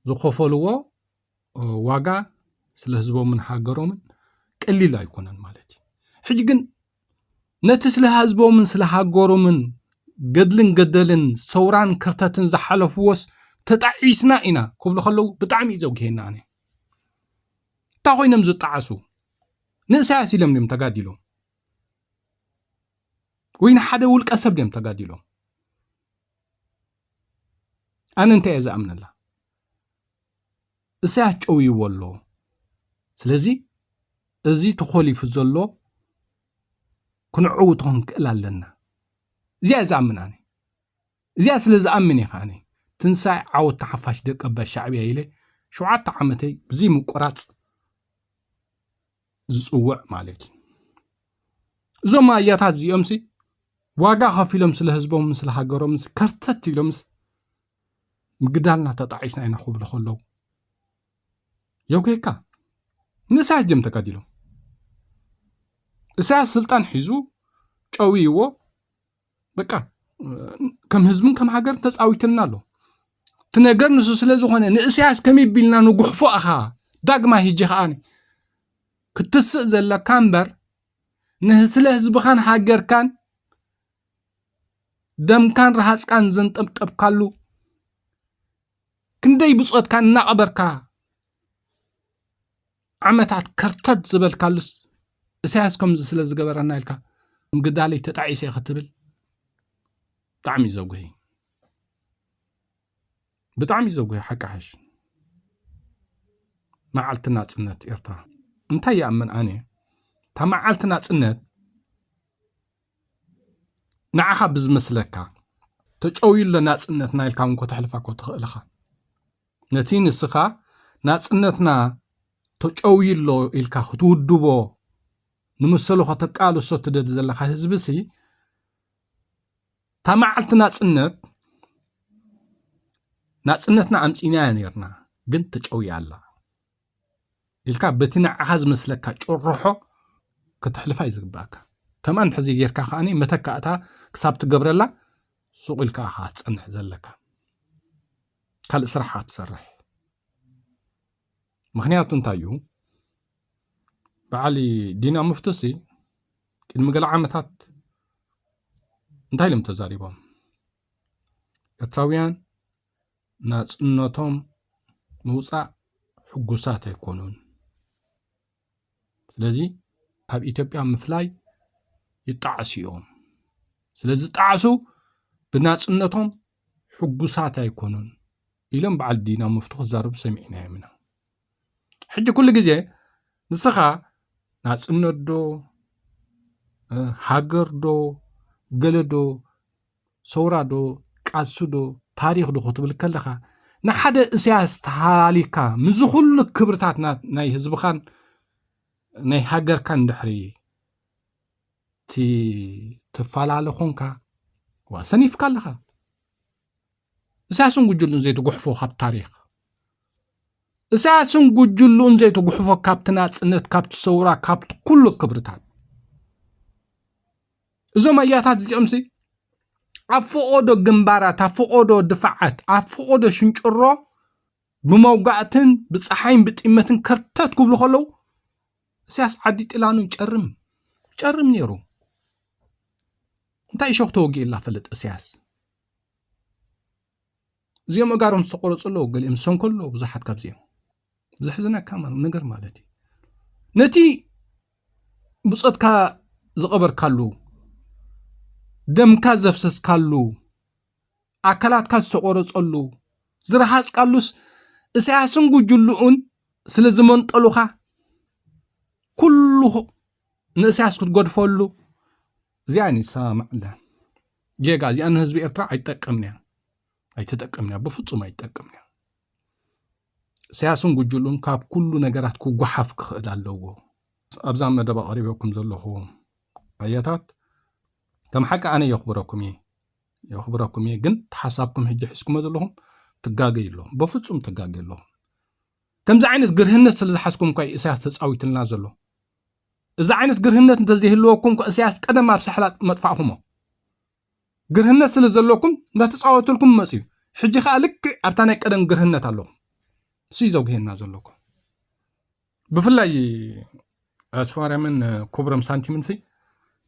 ዝኸፈልዎ ዋጋ ስለ ህዝቦምን ሃገሮምን ቀሊል ኣይኮነን ማለት እዩ። ሕጂ ግን ነቲ ስለ ህዝቦምን ስለ ሃገሮምን ገድልን ገደልን ሰውራን ክርተትን ዝሓለፍዎስ ተጣዒስና ኢና ክብሉ ከለዉ ብጣዕሚ እዩ ዘጉሄና። ኣነ እንታይ ኮይኖም ዝጣዓሱ? ንእሳያስ ኢሎም ድዮም ተጋዲሎም? ወይ ንሓደ ውልቀ ሰብ ድዮም ተጋዲሎም? ኣነ እንታይ እየ ዝኣምነላ? እሳያስ ጨውይዎ ኣሎ። ስለዚ እዚ ተኾሊፉ ዘሎ ክንዕውቶ ክንክእል ኣለና። እዚኣ እየ ዝኣምን ኣነ። እዚኣ ስለ ዝኣምን እየ ከኣነ ትንሳኤ ዓወት ተሓፋሽ ደቂ ኣባይ ሻዕብያ ኢለ ሸውዓተ ዓመተይ ብዘይ ምቁራፅ ዝፅውዕ ማለት እዩ። እዞም ኣያታት እዚኦምሲ ዋጋ ከፊሎም ስለ ህዝቦም ስለ ሃገሮምስ ከርተት ኢሎምስ ምግዳልና ተጣዒስና ኢና ክብሉ ከለዉ የጉሄካ። ንእሳያስ ድዮም ተጋዲሎም? እሳያስ ስልጣን ሒዙ ጨውይዎ በቃ ከም ህዝብን ከም ሃገር ተፃዊትልና ኣሎ። እቲ ነገር ንሱ ስለ ዝኾነ ንእሳያስ ከመይ ቢልና ንጉሕፎ ኣኻ ዳግማ ሂጂ ከኣ ክትስእ ዘለካ እምበር ንስለ ህዝብኻን ሃገርካን ደምካን ረሃፅካን ዘንጠብጠብካሉ ክንደይ ብፆትካ እናቐበርካ ዓመታት ከርተት ዝበልካሉስ እሳያስ ከምዚ ስለ ዝገበረና ኢልካ ምግዳለይ ተጣዒሰ ክትብል ብጣዕሚ እዩ ዘጉሂ። ብጣዕሚ እዩ ዘጉሂ ሓቂ ሓሽ። መዓልቲ ናፅነት ኤርትራ እንታይ ይኣምን ኣነ እታ መዓልቲ ናፅነት ንዓኻ ብዝመስለካ ተጨውዩ ኣሎ ናፅነትና ኢልካ እውን ከተሕልፋ እኮ ትኽእል ኢኻ። ነቲ ንስኻ ናፅነትና ተጨውዩ ኣሎ ኢልካ ክትውድቦ ንመሰሉ ከተቃልሶ ትደሊ ዘለኻ ህዝቢ ሲ እታ መዓልቲ ናፅነት ናፅነትና ኣምፂናያ ነርና ግን ተጨውያ ኣላ ኢልካ በቲ ንዓኻ ዝመስለካ ጭርሖ ከተሕልፋ እዩ ዝግባኣካ። ከምኣ እንድሕር ዘይጌርካ ከኣ መተካእታ ክሳብ ትገብረላ ሱቕ ኢልካ ኢኻ ክትጸንሕ ዘለካ። ካልእ ስራሕ ክትሰርሕ። ምኽንያቱ እንታይ እዩ? በዓል ዲና ሙፍቲ ሲ ቅድሚ ገለ ዓመታት እንታይ ኢሎም ተዛሪቦም? ኤርትራውያን ናጽነቶም ምውጻእ ሕጉሳት ኣይኮኑን። ስለዚ ካብ ኢትዮጵያ ምፍላይ ይጣዕሱ እዮም። ስለዚ ዝጣዕሱ ብናጽነቶም ሕጉሳት ኣይኮኑን ኢሎም በዓል ዲና ሙፍቲ ክዛረቡ ሰሚዕናዮም ኢና። ሕጂ ኩሉ ግዜ ንስኻ ናጽነት ዶ፣ እ፣ ሃገር ዶ፣ ገለ ዶ፣ ሰውራ ዶ፣ ቃልሲ ዶ፣ ታሪኽ ዶ ክትብል ከለኻ፣ ንሓደ እስያስ ተሃላሊካ፣ ምስዚ ኩሉ ክብርታት ና-፣ ናይ ህዝብኻን ናይ ሃገርካን ድሕሪ እቲ ትፈላለ ኾንካ፣ ዋ፣ ሰኒፍካ ኣለኻ። እሳያስን ጉጅሉን ዘይትጉሕፎ ካብ ታሪኽ፣ እሳያስን ጉጅሉን ዘይትጉሕፎ ካብቲ ናጽነት፣ ካብቲ ሰውራ፣ ካብቲ ኩሉ ክብርታት። እዞም ኣያታት እዚኦምሲ ኣብ ፈቐዶ ግንባራት፣ ኣብ ፈቐዶ ድፋዓት፣ ኣብ ፈቐዶ ሽንጭሮ ብመውጋእትን ብፀሓይን ብጢመትን ከርተት ክብሉ ከለዉ፣ እስያስ ዓዲ ጢላኑ ጨርም ጨርም ነይሩ። እንታይ እሾኽ ተወጊኡ ኢላ ፈለጥ እስያስ? እዚኦም እጋሮም ዝተቆረፁ ኣለዉ፣ ገሊኦም ዝሰንከሉ ኣለዉ። ብዙሓት ካብዚኦም ዘሕዝነካ ማ- ነገር ማለት እዩ። ነቲ ብፆትካ ዝቐበርካሉ፣ ደምካ ዘፍሰስካሉ፣ ኣካላትካ ዝተቆረፀሉ፣ ዝረሃፅካሉስ፣ እስያስን ጉጅልኡን ስለ ዝመንጠሉኻ፣ ኩሉ ንእስያስ ክትገድፈሉ። እዚኣ ንሰማማዕ ኣለ። ጌጋ እዚኣ ንህዝቢ ኤርትራ ኣይትጠቅምንያ። ኣይትጠቅምንያ፣ ብፍጹም ኣይትጠቅምንያ። እስያስን ጉጅሉን ካብ ኩሉ ነገራት ክጓሓፍ ክኽእል ኣለዎ። ኣብዛ መደብ ኣቕሪበኩም ዘለኹ ኣያታት፣ ከም ሓቂ ኣነ የኽብረኩም እየ፣ የኽብረኩም እየ። ግን ተሓሳብኩም ሕጂ ሒዝኩሞ ዘለኹም ትጋገዩ ኣለኹም። በፍጹም ትጋገዩ ኣለኹም። ከምዚ ዓይነት ግርህነት ስለ ዝሓዝኩም እኳ እዩ እስያስ ተጻዊትልና ዘሎ። እዚ ዓይነት ግርህነት እንተዘይህልወኩም እኳ እስያስ ቀደም ኣብ ሳሕላ መጥፋእኹሞ። ግርህነት ስለ ዘለኩም እንዳተጻወትልኩም መጽዩ። ሕጂ ከኣ ልክዕ ኣብታ ናይ ቀደም ግርህነት ኣለኹም። እሱ እዩ ዘጉሄና ዘለኩ። ብፍላይ ኣስፋርያምን ክቡሮም ሳንቲምን ሲ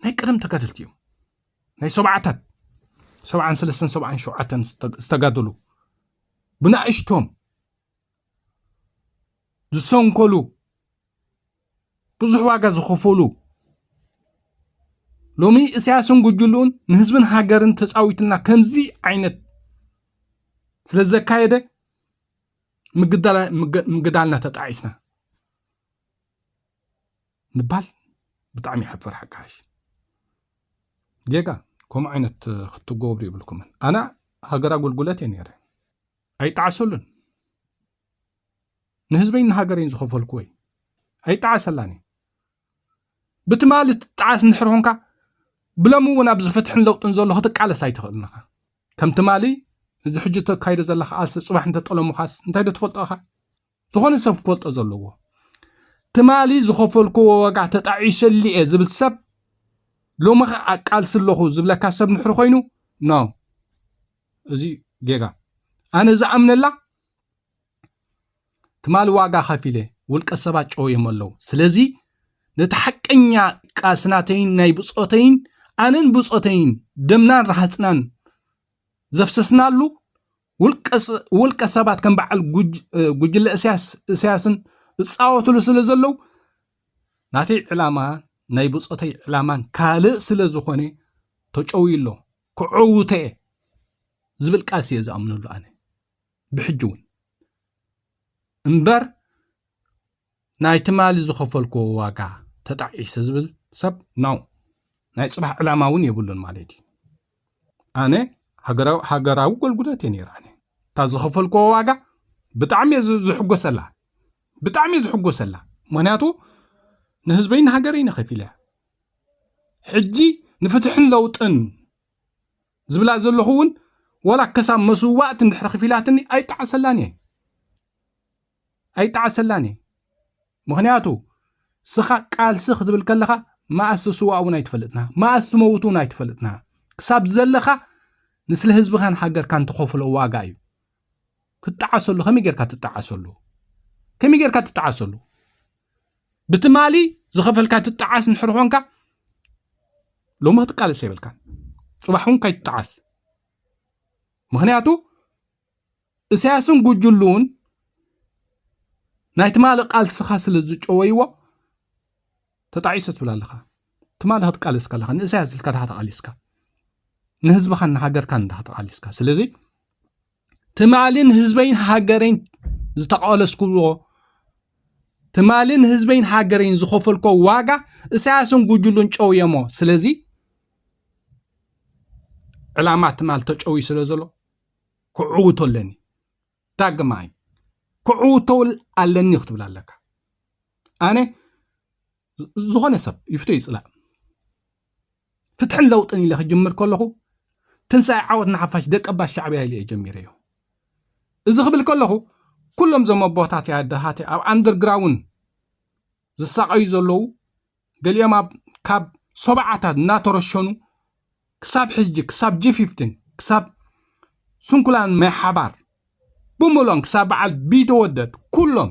ናይ ቀደም ተጋደልቲ እዮም። ናይ ሰብዓታት፣ ሰብዓን ሰለስተን ሰብዓን ሸውዓተን ዝተ- ዝተጋደሉ፣ ብናእሽቶም ዝሰንከሉ፣ ብዙሕ ዋጋ ዝኸፈሉ፣ ሎሚ እስያስን ጉጅልኡን ንህዝብን ሃገርን ተጻዊትልና ከምዚ ዓይነት ስለ ዘካየደ ምግዳላ- ምግ- ምግዳልና ተጣዒስና ምባል ብጣዕሚ የሕፍር። ሓካሽ ጌጋ ከምኡ ዓይነት ክትገብሩ ይብልኩምን። ኣነ ሃገር ኣገልግሎት እየ ነይረ። ኣይጣዕሰሉን። ንህዝበይን ንሃገረይን ዝኸፈልኩ ወይ ኣይጣዕሰላን እየ። ብትማሊ ትጣዓስ እንድሕር ኾንካ፣ ብሎሚ እውን ኣብዚ ፍትሕን ለውጥን ዘሎ ክትቃለስ ኣይትኽእልን ኢኻ። ከም ትማሊ እዚ ሕጂ ተካይዶ ዘለኻ ቃልሲ ጽባሕ እንተጠለሙኻስ እንታይ ዶ ትፈልጦ ኢኻ? ዝኾነ ሰብ ክፈልጦ ዘለዎ። ትማሊ ዝኸፈልክዎ ዋጋ ተጣዒሰሉ እየ ዝብል ሰብ ሎሚ ኸኣ ቃልሲ ኣለኹ ዝብለካ ሰብ እንድሕር ኮይኑ፣ ኖ፣ እዚ ጌጋ። ኣነ ዝኣምነላ ትማሊ ዋጋ ከፊለ ውልቀ ሰባት ጨውዮም ኣለዉ። ስለዚ ነቲ ሓቀኛ ቃልሲ ናተይን ናይ ብጾተይን፣ ኣነን ብጾተይን፣ ደምናን ረሃጽናን ዘፍሰስናሉ ውልቀ ስ- ውልቀ ሰባት ከም በዓል ጉጅ- እ፣ ጉጅለ እስያስ- እስያስን ዝጻወትሉ ስለ ዘለዉ፣ ናተይ ዕላማ ናይ ብጾተይ ዕላማን ካልእ ስለ ዝኾነ ተጨውዩ ኣሎ። ክዕውተ እየ ዝብል ቃልሲ እየ ዝኣምነሉ ኣነ ብሕጂ እውን። እምበር ናይ ትማሊ ዝኸፈልክዎ ዋጋ ተጣዒሰ ዝብል ሰብ ናው ናይ ጽባሕ ዕላማ እውን የብሉን ማለት እዩ። ኣነ ሃገራዊ ሃገራዊ ኣገልግሎት እየ ነይረ። ኣነ እታ ዝኸፈልክዎ ዋጋ ብጣዕሚ እየ ዝ- ዝሕጎሰላ፣ ብጣዕሚ እየ ዝሕጎሰላ። ምኽንያቱ ንህዝበይ ንሃገረይ ንኸፊለ እያ። ሕጂ ንፍትሕን ለውጥን ዝብላ ዘለኹ እውን ዋላ ክሳብ መስዋእቲ እንድሕር ከፊላትኒ ኣይጣዓሰላን እየ፣ ኣይጣዓሰላን እየ። ምኽንያቱ ስኻ ቃልሲ ክትብል ከለኻ መኣስ ትስዋእ እውን ኣይትፈልጥና፣ መኣስ ትመውት እውን ኣይትፈልጥና። ክሳብ ዘለኻ ንስለ ህዝብኻን ሃገርካን ትኸፍሎ ዋጋ እዩ። ክትጣዓሰሉ ከመይ ጌርካ ትጣዓሰሉ? ከመይ ጌርካ ትጣዓሰሉ? ብትማሊ ዝኸፈልካ ትጣዓስ እንድሕር ኾንካ ሎሚ ክትቃለስ የብልካን። ጽባሕ እውን ካይትጣዓስ። ምኽንያቱ እስያስን ጉጅሉን ናይ ትማሊ ቃልስኻ ስለ ዝጨወይዎ ተጣዒሰ ትብል ኣለኻ። ትማሊ ክትቃለስ ከለኻ ንእስያስ ኢልካ ድኻ ተቓሊስካ፣ ንህዝብኻን ንሃገርካን እንዳ ተቓሊስካ። ስለዚ ትማሊ ንህዝበይን ሃገረይን ዝተቓለስኩዎ፣ ትማሊ ንህዝበይን ሃገረይን ዝኸፈልኮ ዋጋ እስያስን ጉጅሉን ጨውየሞ። ስለዚ ዕላማ ትማል ተጨውዩ ስለ ዘሎ ክዕውቶ ኣለኒ። ዳግማይ ክዕውቶ ኣለኒ ክትብል ኣለካ። ኣነ ዝ- ዝኾነ ሰብ ይፍቶ ይጽላእ፣ ፍትሕን ለውጥን ኢለ ክጅምር ከለኹ ትንሳኤ ዓወት ንሓፋሽ ደቀባት ሻዕብያ ኢለ እየ ጀሚረዮ። እዚ ክብል ከለኹ ኩሎም እዞም ኣቦታት ኣደሃት ኣብ ኣንደርግራውንድ ዝሳቐዩ ዘለዉ፣ ገሊኦም ኣብ ካብ ሰብዓታት እናተረሸኑ ክሳብ ሕጂ፣ ክሳብ ጂ ፊፍቲን፣ ክሳብ ስንኩላን ማይ ሓባር ብምሎም፣ ክሳብ በዓል ቢተወደድ፣ ኩሎም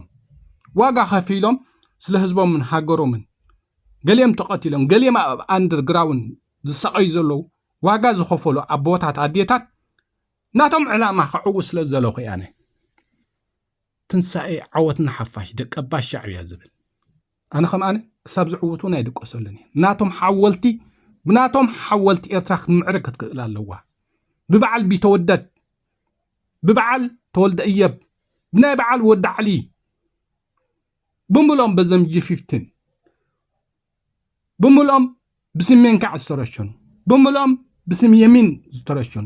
ዋጋ ከፊሎም ስለ ህዝቦምን ሃገሮምን፣ ገሊኦም ተቐቲሎም፣ ገሊኦም ኣብ ኣንደርግራውንድ ዝሳቐዩ ዘለዉ፣ ዋጋ ዝኸፈሉ ኣቦታት ኣዴታት፣ ናቶም ዕላማ ከዕውት ስለ ዘለኹ እየ ኣነ ትንሳኤ ዓወትና ሓፋሽ ደቀባት ሻዕብያ ዝብል። ኣነ ከም ኣነ ክሳብ ዝዕውቱ ናይ ድቀሰሉን እየ። ናቶም ሓወልቲ፣ ብናቶም ሓወልቲ ኤርትራ ክትምዕርግ ክትክእል ኣለዋ። ብበዓል ቢተወደድ፣ ብበዓል ተወልደ እየብ፣ ብናይ በዓል ወዲ ዓሊ፣ ብምልኦም በዘም ጂ ፊፍቲን፣ ብምልኦም ብስም ሜንካዕ ዝተረሸኑ፣ ብምልኦም ብስም የሚን ዝተረሸኑ፣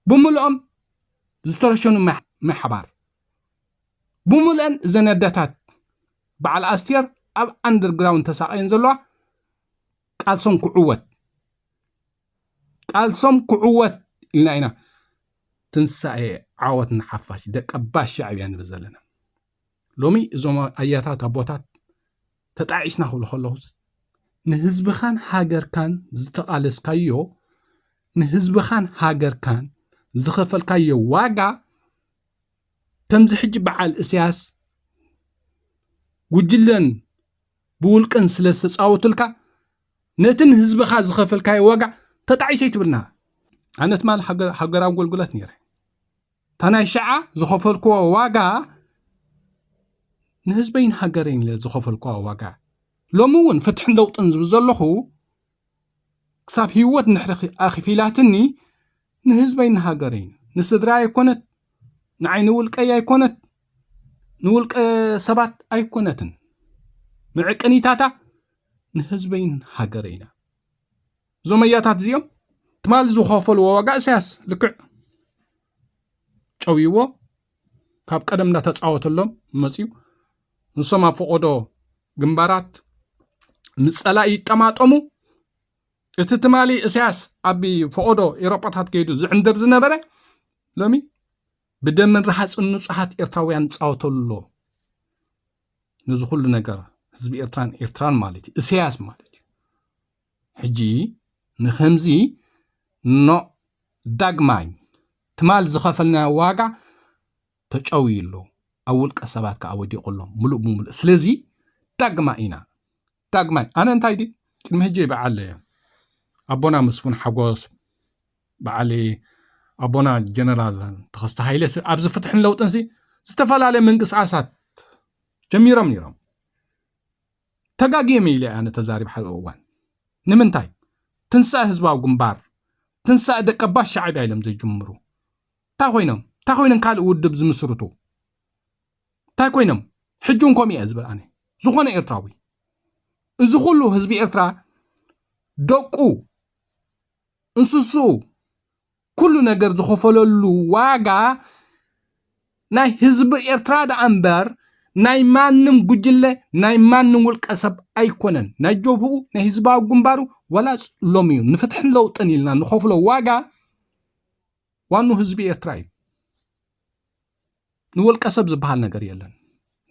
ብምልኦም ዝተረሸኑ ማሕ-፣ ማሕባር፣ ብምልአን እዘን ኣደታት በዓል ኣስቴር ኣብ ኣንደርግራውንድ ተሳቐየን ዘለዋ ቃልሶም ክዕወት፣ ቃልሶም ክዕወት ኢልና ኢና ትንሳኤ ዓወት ንሓፋሽ ደቀባት ሻዕብያ ንብል ዘለና። ሎሚ እዞም ኣያታት ኣቦታት ተጣዒስና ክብሉ ከለኹስ፣ ንህዝብኻን ሃገርካን ዝተቓለስካዮ፣ ንህዝብኻን ሃገርካን ዝኸፈልካዮ ዋጋ፣ ከምዚ ሕጂ በዓል እስያስ ጉጅለን ብውልቅን ስለ ዝተጻወቱልካ፣ ነቲ ንህዝብኻ ዝኸፈልካዮ ዋጋ ተጣዒሰ ኣይትብልና። ኣነ ትማሊ ሃገር-፣ ሃገራዊ ኣገልግሎት ነይረ። እታ ናይ ሸዓ ዝኸፈልክዎ ዋጋ ንህዝበይን ሃገረይን ኢለ ዝኸፈልክዎ ዋጋ። ሎሚ እውን ፍትሕን ለውጥን ዝብል ዘለኹ ክሳብ ህይወት ንድሕሪ ኣኽፊላትኒ ንህዝበይን ንሃገረይን፣ ንስድራ ኣይኮነት፣ ንዓይ ንውልቀይ ኣይኮነት፣ ንውልቀ ሰባት ኣይኮነትን። መዕቀኒታታ ንህዝበይን ሃገረይና። እዞም ኣያታት እዚኦም ትማሊ ዝኸፈልዎ ዋጋ እሳያስ ልክዕ ጨውይዎ፣ ካብ ቀደም እንዳተጻወተሎም መጺኡ። ንሶም ኣብ ፈቐዶ ግንባራት ንጸላኢ ይጠማጠሙ። እቲ ትማሊ እሳያስ ኣብ ፈቐዶ ኤሮጳታት ከይዱ ዝዕንድር ዝነበረ፣ ሎሚ ብደምን ረሃጽን ንጹሃት ኤርትራውያን ይጻወተሉ ኣሎ። ነዚ ኩሉ ነገር ህዝቢ ኤርትራን ኤርትራን ማለት እዩ፣ እሳያስ ማለት እዩ። ሕጂ ንኸምዚ ኖ ዳግማይ ትማል ዝኸፈልናዮ ዋጋ ተጨውዩ ኣሎ። ኣብ ውልቀ ሰባት ከኣ ወዲቑ ኣሎ፣ ምሉእ ብምሉእ። ስለዚ ዳግማ ኢና፣ ዳግማይ። ኣነ እንታይ ድዩ ቅድሚ ሕጂ በዓል ኣቦና መስፍን ሓጎስ፣ በዓል ኣቦና ጀነራል ተኸስተ ሃይለ ስ-፣ ኣብዚ ፍትሕን ለውጥን ሲ ዝተፈላለየ ምንቅስቃሳት ጀሚሮም ነይሮም። ተጋግዮም ኢለ ኣነ ተዛሪብ ሓደ እዋን። ንምንታይ? ትንሳእ ህዝባዊ ግንባር፣ ትንሳእ ደቀባት ሻዕብያ ኢሎም ዘይጅምሩ። እንታይ ኮይኖም? እንታይ ኮይኖም ካልእ ውድብ ዝምስርቱ? እንታይ ኮይኖም? ሕጂ እውን ከምኡ እየ ዝብል ኣነ። ዝኾነ ኤርትራዊ። እዚ ኩሉ ህዝቢ ኤርትራ፣ ደቁ፣ እንስስኡ፣ ኩሉ ነገር ዝኸፈለሉ ዋጋ ናይ ህዝቢ ኤርትራ ደኣ እምበር ናይ ማንም ጉጅለ፣ ናይ ማንም ውልቀ ሰብ ኣይኮነን። ናይ ጀብህኡ፣ ናይ ህዝባዊ ግንባሩ፣ ዋላ ሎሚ እዩ ንፍትሕን ለውጥን ኢልና ንኸፍሎ ዋጋ ዋኑ ህዝቢ ኤርትራ እዩ። ንውልቀ ሰብ ዝበሃል ነገር የለን።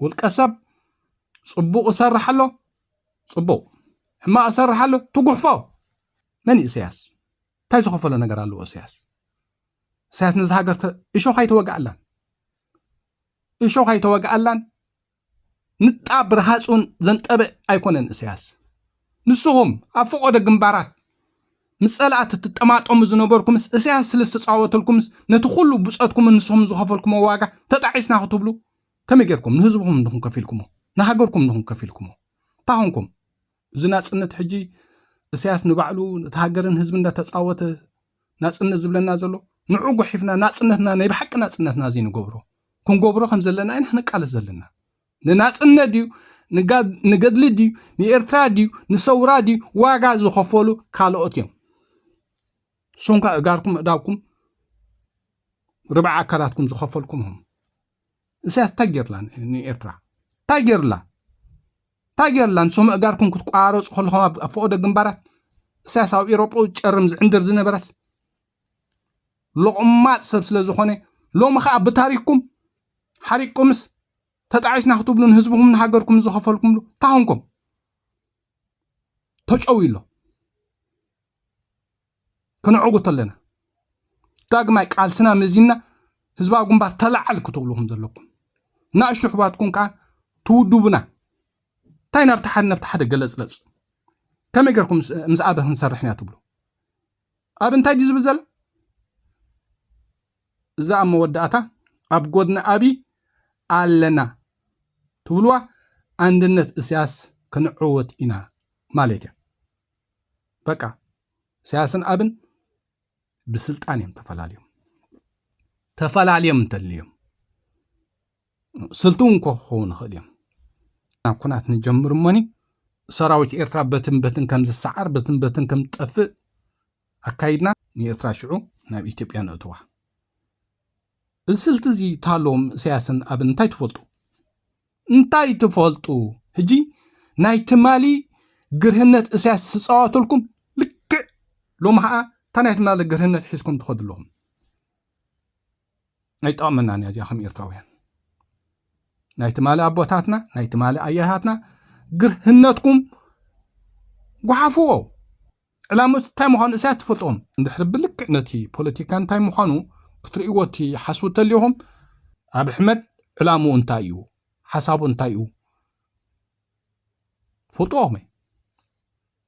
ውልቀ ሰብ ጽቡቕ እሰርሕ ኣሎ፣ ጽቡቕ፣ ሕማቕ እሰርሕ ኣሎ፣ ትጉሕፎ። መን እዩ እሰያስ? እንታይ ዝኸፈሎ ነገር ኣለዎ እሰያስ? እሰያስ ነዚ ሃገር ተ-፣ እሾኽ ኣይተወግኣላን። እሾኽ ኣይተወግኣላን። ንጣብ ረሃጹን ዘንጠበ ኣይኮነን እሰያስ። ንስኹም ኣብ ፈቐዶ ግንባራት ምስ ጸላእቲ ትጠማጠሙ ዝነበርኩምስ፣ እሰያስ ስለ ዝተጻወተልኩምስ፣ ነቲ ኩሉ ብጾትኩምን ንስኹም ዝኸፈልኩሞ ዋጋ ተጣዒስና ክትብሉ ከመይ ጌርኩም ንህዝብኹም እንዲኹም ከፊልኩሞ? ንሃገርኩም እንዲኹም ከፊልኩሞ? እንታይ ኾንኩም? እዚ ናጽነት ሕጂ እሰያስ ንባዕሉ ነቲ ሃገርን ህዝብን እንዳተጻወተ ናጽነት ዝብለና ዘሎ፣ ንዑ ጉሒፍና ናጽነትና፣ ናይ ብሓቂ ናጽነትና እዚ ንገብሮ። ክንገብሮ ከም ዘለና ኢና ክንቃለስ ዘለና። ንናጽነት ድዩ፣ ንጋ-፣ ንገድሊ ድዩ፣ ንኤርትራ ድዩ፣ ንሰውራ ድዩ ዋጋ ዝኸፈሉ ካልኦት እዮም። ንስኹም ከኣ እጋርኩም፣ እዳብኩም፣ ርብዓ ኣካላትኩም ዝኸፈልኩም ኢኹም። እሰያስ እንታይ ጌርላ ን-፣ ንኤርትራ? እንታይ ጌርላ? እንታይ ጌርላ? ንስኹም እጋርኩም ክትቋረጹ ከለኹም ኣብ፣ ኣብ ፈቐዶ ግንባራት፣ እሰያስ ኣብ ኤውሮጳ ጨርም ዝዕንድር ዝነበረስ፣ ሎቕማጽ ሰብ ስለ ዝኾነ፣ ሎሚ ኸኣ ብታሪኽኩም ሓሪቅኩምስ ተጣዒስና ክትብሉ ንህዝብኹምን ንሃገርኩምን ዝኸፈልኩምሉ እንታይ ኾንኩም? ተጨውዩ ኣሎ። ክንዕውት ኣለና። ዳግማይ ቃልስና መዚንና ህዝባዊ ግንባር ተላዓል ክትብሉ ከም ዘለኩም፣ ንኣሽቱ ኣሕዋትኩም ከዓ ትውድቡና። እንታይ ናብቲ ሓደ ናብቲ ሓደ ገለፅለፅ? ከመይ ገርኩም ምስ- ምስ ኣበ ክንሰርሕ ኢና ትብሉ? ኣብ እንታይ ድዩ ዝብል ዘሎ? እዛ ኣብ መወዳእታ ኣብ ጎድኒ ኣብይ ኣለና ትብልዋ፣ ኣንድነት እስያስ ክንዕወት ኢና ማለት እያ። በቃ፣ እስያስን ኣብን ብስልጣን እዮም ተፈላለዮም። ተፈላለዮም እንተልዮም፣ ስልቲ እውን ክኸውን ይኽእል እዮም። ናብ ኩናት ንጀምር እሞኒ፣ ሰራዊት ኤርትራ በትን በትን ከም ዝሰዓር፣ በትን በትን ከም ዝጠፍእ ኣካይድና፣ ንኤርትራ ሽዑ ናብ ኢትዮጵያ ነእትዋ። እዚ ስልቲ እዚ ተሃለዎም፣ እስያስን ኣብን እንታይ ትፈልጡ? እንታይ ትፈልጡ? ሕጂ ናይ ትማሊ ግርህነት እስያስ ዝፃወተልኩም ልክዕ ሎሚ ከዓ እታ ናይ ትማሊ ግርህነት ሒዝኩም ትኸዱ ኣለኹም። ኣይጠቕመናን እያ እዚኣ ከም ኤርትራውያን። ናይ ትማሊ ኣቦታትና፣ ናይ ትማሊ ኣያታትና ግርህነትኩም ጓሓፍዎ። ዕላምኡ እንታይ ምዃኑ እስያስ ትፈልጥዎም። እንድሕሪ ብልክዕ ነቲ ፖለቲካ እንታይ ምዃኑ ክትርእይዎ ትሓስቡ እንተሊኹም፣ ኣብ ኣሕመድ ዕላምኡ እንታይ እዩ፣ ሓሳቡ እንታይ እዩ፣ ፈልጥዎም።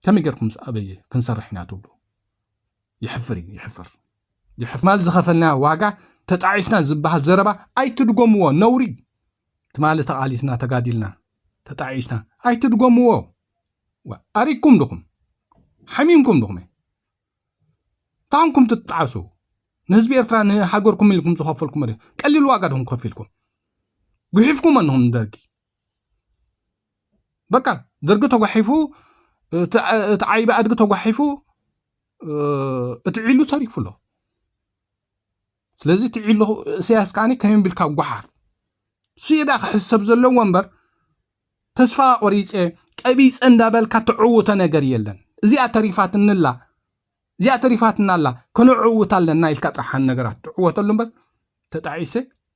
ከመይ ጌርኩም ምስ ኣበይ ክንሰርሕ ኢና ትብሉ? ይሕፍር እዩ፣ ይሕፍር። ይሕፍ ማለት ዝኸፈልናዮ ዋጋ ተጣዒስና ዝበሃል ዘረባ ኣይትድገምዎ፣ ነውሪ። ትማሊ ተቓሊስና፣ ተጋዲልና፣ ተጣዒስና፣ ኣይትድገምዎ። ዋ፣ ኣሪግኩም ድኹም? ሓሚምኩም ድኹም? ታንኩም ትጣዓሱ? ንህዝቢ ኤርትራ፣ ንሃገርኩም ኢልኩም ዝኸፈልኩም መለ-፣ ቀሊል ዋጋ ድኹም ከፊልኩም? ጉሒፍኩም እንኹም ንደርጊ። በቃ፣ ደርጊ ተጓሒፉ፣ እቲ ዓ-፣ እቲ ዓይቢ ኣድጊ ተጓሒፉ፣ እ፣ እቲ ዒሉ ተሪፉ ኣሎ። ስለዚ እቲ ዒሉ እስያስ ከዓኒ ከመይ ቢልካ ጓሓፍ? ስኢዳ ክሕሰብ ዘለዎ እምበር፣ ተስፋ ቆሪጸ፣ ቀቢጸ እንዳበልካ ትዕውቶ ነገር የለን። እዚኣ ተሪፋትንላ፣ እዚኣ ተሪፋትና ኣላ፣ ክንዕውት ኣለና ኢልካ ጥራሕ ነገራት ትዕወተሉ እምበር፣ ተጣዒሰ፣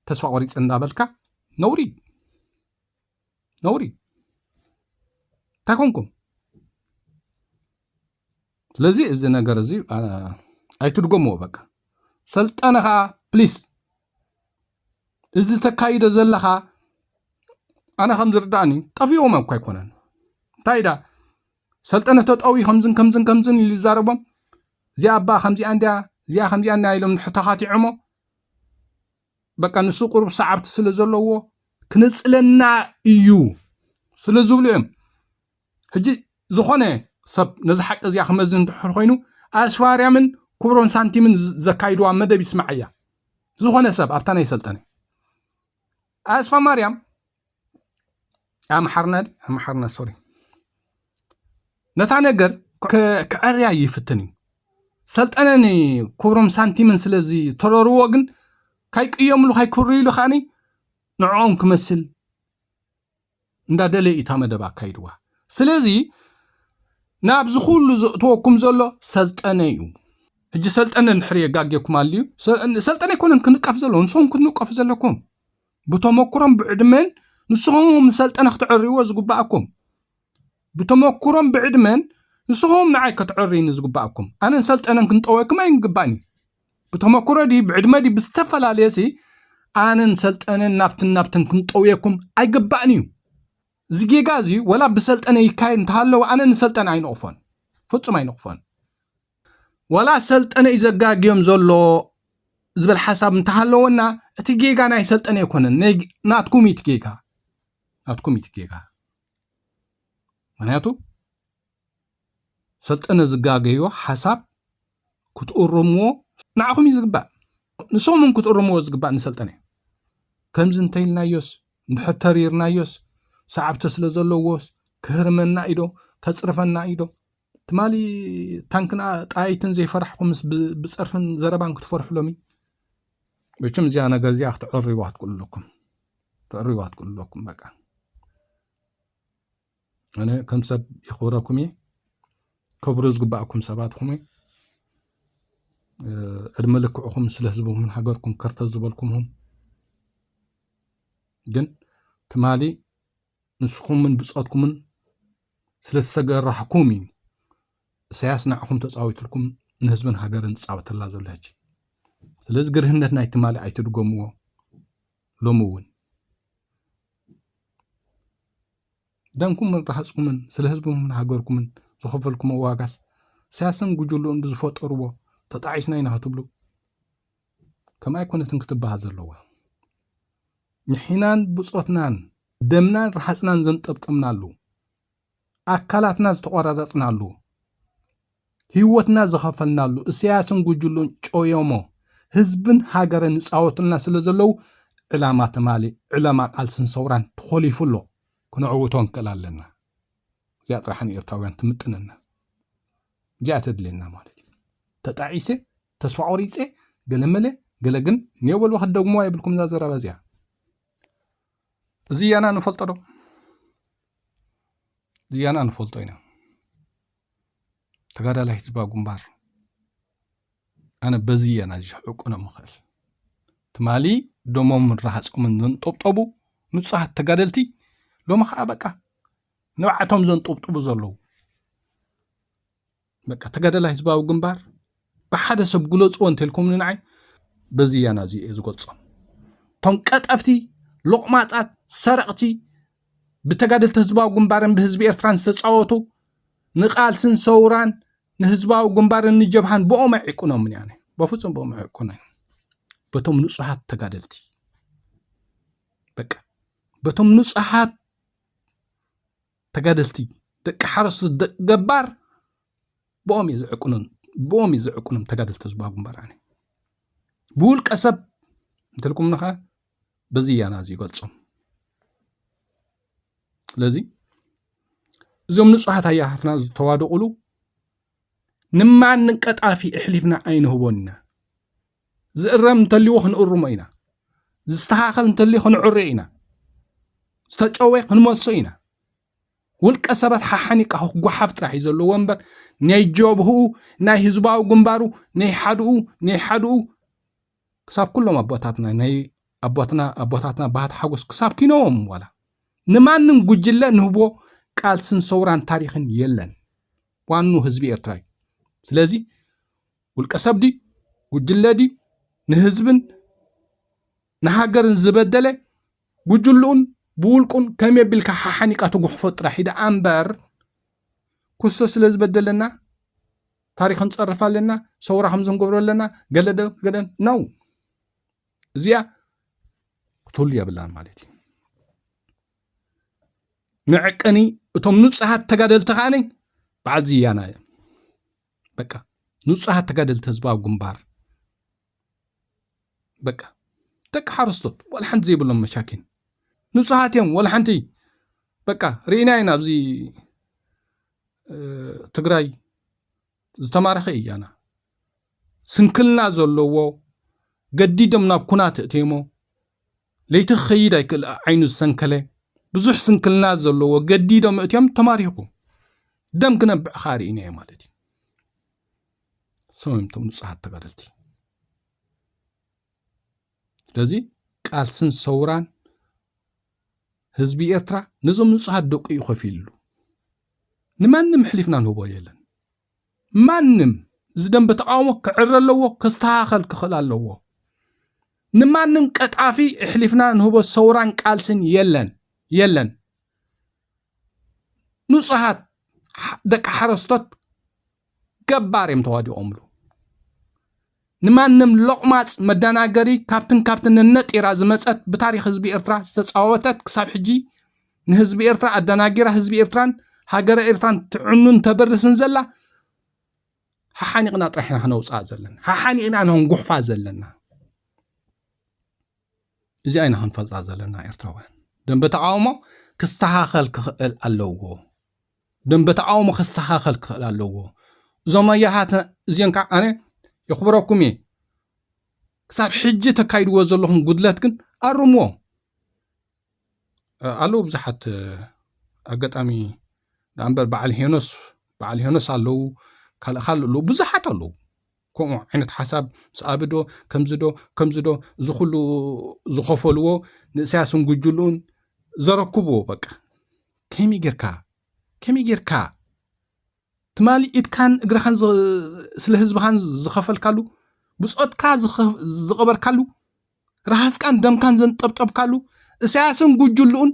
ተስፋ ቆሪጸ እንዳበልካ ነውሪ። ነውሪ። እንታይ ኮንኩም? ስለዚ እዚ ነገር እዚ፣ ኣ፣ ኣይትድገምዎ በቃ። ሰልጠነ ኸዓ ፕሊስ፣ እዚ ተካይዶ ዘለኻ፣ ኣነ ከም ዝርዳእኒ ጠፊኦም እኮ ኣይኮነን። እንታይ ዳ ሰልጠነ ተጠዊ ከምዝን ከምዝን ከምዝን ኢሉ ይዛረቦም። እዚኣ ኣባ ከምዚኣ እንድያ፣ እዚኣ ከምዚኣ እንድያ ኢሎም ድሕር ተኻቲዖሞ፣ በቃ ንሱ ቁሩብ ሰዓብቲ ስለ ዘለዎ ክንጽለና እዩ ስለ ዝብሉ እዮም። ሕጂ ዝኾነ ሰብ ነዚ ሓቂ እዚኣ ክመዝን እንድሕር ኮይኑ፣ ኣስፋ ማርያምን ክብሮም ሳንቲምን ዝ-፣ ዘካይድዋ መደብ ይስማዓያ። ዝኾነ ሰብ ኣብታ ናይ ሰልጠነ ኣስፋ ማርያም፣ ኣምሓርና ድዩ? ኣምሓርና፣ ሶሪ። ነታ ነገር ከ-፣ ከዐርያ ይፍትን እዩ። ሰልጠነን ክብሮም ሳንቲምን ስለዚ ተረርዎ ግን ካይቅየምሉ፣ ካይክርይሉ ከዓኒ ንዕኦም ክመስል እንዳደለየ እዩ እታ መደብ ኣካይድዋ። ስለዚ ናብዚ ኩሉ ዘእትወኩም ዘሎ ሰልጠነ እዩ። ሕጂ ሰልጠነ እንድሕር የጋጌኩም ኣልዩ፣ ሰ-፣ ሰልጠነ ኣይኮነን ክንቀፍ ዘለዎ፣ ንስኹም ክትንቀፉ ዘለኩም። ብተመኩሮን ብዕድመን ንስኹም ሰልጠነ ክትዕርይዎ ዝግባኣኩም። ብተመኩሮን ብዕድመን ንስኹም ንዓይ ክትዕርይኒ ዝግባኣኩም። ኣነን ሰልጠነን ክንጠወየኩም ኣይግባእን እዩ። ብተመኩሮ ድዩ ብዕድመ ድዩ ብዝተፈላለየ ሲ፣ ኣነን ሰልጠነን ናብትን ናብትን ክንጠውየኩም ኣይግባእን እዩ። እዚ ጌጋ እዚ ወላ ብሰልጠነ ይካየድ እንተሃለወ፣ ኣነ ንሰልጠነ ኣይነቕፎን፣ ፍጹም ኣይነቕፎን። ወላ ሰልጠነ እዩ ዘጋግዮም ዘሎ ዝብል ሓሳብ እንተሃለወና፣ እቲ ጌጋ ናይ ሰልጠነ ኣይኮነን፣ ናይ፣ ናትኩም እዩ እቲ ጌጋ። ናትኩም እዩ እቲ ጌጋ። ምኽንያቱ ሰልጠነ ዝጋገዮ ሓሳብ ክትእርምዎ ንዓኹም እዩ ዝግባእ። ንስኹም እውን ክትእርምዎ ዝግባእ ንሰልጠነ። ከምዚ እንተኢልናዮስ፣ እንድሕር ተሪርናዮስ፣ ሰዓብቲ ስለ ዘለዎስ፣ ክህርመና እዩ ዶ፣ ከጽርፈና እዩ ዶ? ትማሊ ታንክን ጣይትን ዘይፈራሕኩምስ ብ-፣ ብጸርፍን ዘረባን ክትፈርሑ ሎሚ? መቸም እዚኣ ነገር እዚኣ ክትዕርይዋ ትክእሉ ኣለኩም። ክትዕርይዋ ትክእሉ ኣለኩም በቃ። ኣነ ከም ሰብ የኽብረኩም እየ። ከብሩ ዝግባኣኩም ሰባት ኢኹም። እ፣ ዕድመ ልክዕኹም ስለ ህዝብኹምን ሃገርኩም ከርተት ዝበልኩም ኢኹም። ግን ትማሊ ንስኹምን ብጾትኩምን ስለ ዝተገራህኩም እዩ ኢሳያስ ንዓኹም ተጻዊትልኩም ንህዝብን ሃገርን ዝጻወተላ ዘሎ ሕጂ። ስለዚ ግርህነት ናይ ትማሊ ኣይትድገምዎ። ሎሚ እውን ደምኩምን ረሃጽኩምን ስለ ህዝብኩምን ሃገርኩምን ዝኸፈልኩሞ ዋጋስ ኢሳያስን ጉጅልኡን ብዝፈጠርዎ ተጣዒስና ኢና ክትብሉ ከም ኣይኮነትን ክትበሃል ዘለዋ። ንሕናን ብጾትናን ደምናን ረሃጽናን ዘንጠብጠምናሉ፣ ኣካላትና ዝተቖራረጽናሉ፣ ህይወትና ዝኸፈልናሉ፣ ኢሳያስን ጉጅሉን ጨዮሞ ህዝብን ሃገርን ይጻወቱልና ስለ ዘለዉ፣ ዕላማ ትማሊ፣ ዕላማ ቃልስን ሰውራን ተኾሊፉ ኣሎ። ክነዕውቶ ንክእል ኣለና። እዚኣ ጥራሕ ንኤርትራውያን ትምጥነና። እዚኣ ተድልየና ማለት እዩ። ተጣዒሰ፣ ተስፋ ቆሪጸ፣ ገለመለ፣ ገለ ግን ኔው በልዋ ክትደግምዋ የብልኩም እዛ ዘረባ እዚኣ። እዚ ያና ንፈልጦ ዶ? እዚ ያና ንፈልጦ ኢና። ተጋዳላይ ህዝባዊ ግንባር፣ ኣነ በዚ ያና እዚ ሕቁኖም እኽእል። ትማሊ ደሞምን ረሃጾምን ዘንጠብጠቡ ንጹሃት ተጋደልቲ፣ ሎሚ ኸዓ በቃ ንብዓቶም ዘንጠብጥቡ ዘለዉ። በቃ ተጋዳላይ ህዝባዊ ግንባር ብሓደ ሰብ ግለጽዎ እንተልኩም ንዓይ በዚ ያና እዚ እየ ዝገልጾም። እቶም ቀጠፍቲ፣ ሎቕማጻት፣ ሰረቕቲ፣ ብተጋደልቲ ህዝባዊ ግንባርን ብህዝቢ ኤርትራን ዝተጻወቱ፣ ንቃልስን ሰውራን ንህዝባዊ ግንባርን ንጀብሃን ብኦም ኣይዕቁኖምን እየ ኣነ። በፍጹም ብኦም ኣይዕቁኖን። በቶም ንጹሃት ተጋደልቲ። በቃ በቶም ንጹሃት ተጋደልቲ፣ ደቂ ሓረስቶት፣ ደቂ ገባር ብኦም እዩ ዝዕቁኖም፣ ብኦም እዩ ዝዕቁኖም ተጋደልቲ ህዝባዊ ግንባር ኣነ። ብውልቀ ሰብ እንተልኩምኒ ኸ በዚ ያና እዚ ይገልጾም። ስለዚ እዞም ንጹሃት ኣያታትና ዝተዋደቑሉ ንማንም ቀጣፊ ኣሕሊፍና ኣይንህቦን ኢና። ዝእረም እንተልዎ ክንእርሞ ኢና። ዝስተኻኸል እንተልዩ ክንዕርዮ ኢና። ዝተጨወየ ክንመልሶ ኢና። ውልቀ ሰባት ሓሓኒቃ ክጓሓፍ ጥራሕ እዩ ዘለዎ እምበር ናይ ጀብህኡ፣ ናይ ህዝባዊ ግንባሩ፣ ናይ ሓድኡ፣ ናይ ሓድኡ ክሳብ ኩሎም ኣቦታትና፣ ናይ ኣቦትና፣ ኣቦታትና ባህት ሓጎስ ክሳብ ኪኖም ዋላ ንማንም ጉጅለ ንህቦ ቃልስን ሰውራን ታሪኽን የለን። ዋኑ ህዝቢ ኤርትራ እዩ። ስለዚ ውልቀ ሰብ ድዩ፣ ጉጅለ ድዩ፣ ንህዝብን ንሃገርን ዝበደለ ጉጅልኡን ብውልቁን ከመይ ኣቢልካ ሓሓኒቃ ትጉሕፎ ጥራሕ እዩ ደኣ እምበር፣ ኩስቶ ስለ ዝበደለና ታሪኽ ክንጸርፍ ኣለና፣ ሰውራ ከም ዘንገብሮ ኣለና፣ ገለ ደ-፣ ገለ ነው። እዚኣ ክትህሉ የብላን ማለት እዩ። መዐቀኒ እቶም ንጹሃት ተጋደልቲ ከዓኒ በዓል ዝያና እዮም። በቃ ንጹሃት ተጋደልቲ ህዝባዊ ግንባር፣ በቃ ደቂ ሓረስቶት ዋላ ሓንቲ ዘይብሎም መሻኪን ንጹሃት እዮም። ዋላ ሓንቲ በቃ ርኢና ኢና ኣብዚ፣ እ፣ ትግራይ ዝተማረኸ እያና። ስንክልና ዘለዎ፣ ገዲዶም ናብ ኩናት እቴሞ፣ ለይቲ ክኸይድ ኣይክእል ዓይኑ ዝሰንከለ፣ ብዙሕ ስንክልና ዘለዎ፣ ገዲዶም እትዮም ተማሪኹ። ደም ክነብዕ ኸኣ ርኢናዮ ማለት እዩ። ሰው እዮም እቶም ንጹሃት ተጋደልቲ። ስለዚ ቃልስን ሰውራን ህዝቢ ኤርትራ ነዞም ንጹሃት ደቁ እዩ ከፊልሉ። ንማንም ኣሕሊፍና ንህቦ የለን። ማንም እዚ ደንበ ተቃውሞ ክዕረ ኣለዎ፣ ክስተኻኸል ክኽእል ኣለዎ። ንማንም ቀጣፊ ኣሕሊፍና ንህቦ ሰውራን ቃልስን የለን፣ የለን። ንጹሃት ሓ-፣ ደቂ ሓረስቶት ገባር እዮም ተዋዲቖምሉ። ንማንም ሎቕማጽ መደናገሪ ካብትን ካብትን ነነጢራ ዝመጸት ብታሪኽ ህዝቢ ኤርትራ ዝተጻወተት ክሳብ ሕጂ ንህዝቢ ኤርትራ ኣደናጊራ ህዝቢ ኤርትራን ሃገረ ኤርትራን ትዕኑን ተበርስን ዘላ ሓሓኒቕና ጥራሕ ኢና ክነውጽኣ ዘለና። ሓሓኒቕና ኢና ክንጉሕፋ ዘለና። እዚኣ ኢና ክንፈልጣ ዘለና ኤርትራውያን። ደንበ ተቃውሞ ክስተኻኸል ክኽእል ኣለዎ። ደንበ ተቃውሞ ክስተኻኸል ክኽእል ኣለዎ። እዞም ኣያሃት እዚኦም ከዓ ኣነ የኽብረኩም እየ። ክሳብ ሕጂ ተካይድዎ ዘለኹም ጉድለት ግን ኣርምዎ። እ፣ ኣለዉ ብዙሓት፣ እ፣ ኣጋጣሚ ደኣ እምበር በዓል ሄኖስ፣ በዓል ሄኖስ ኣለዉ፣ ካልእ ካልእ ኣለዉ፣ ብዙሓት ኣለዉ። ከምኡ ዓይነት ሓሳብ ምስ ኣብዶ፣ ከምዚ ዶ፣ ከምዚ ዶ፣ እዚ ኩሉ ዝኸፈልዎ ንእስያስን ጉጅልኡን ዘረክብዎ በቃ። ከመይ ጌርካ፣ ከመይ ጌርካ ትማሊ ኢድካን እግርኻን ዝ- ስለ ህዝብኻን ዝኸፈልካሉ፣ ብጾትካ ዝኸ- ዝቐበርካሉ፣ ረሃስካን ደምካን ዘንጠብጠብካሉ፣ እሳያስን ጉጅልኡን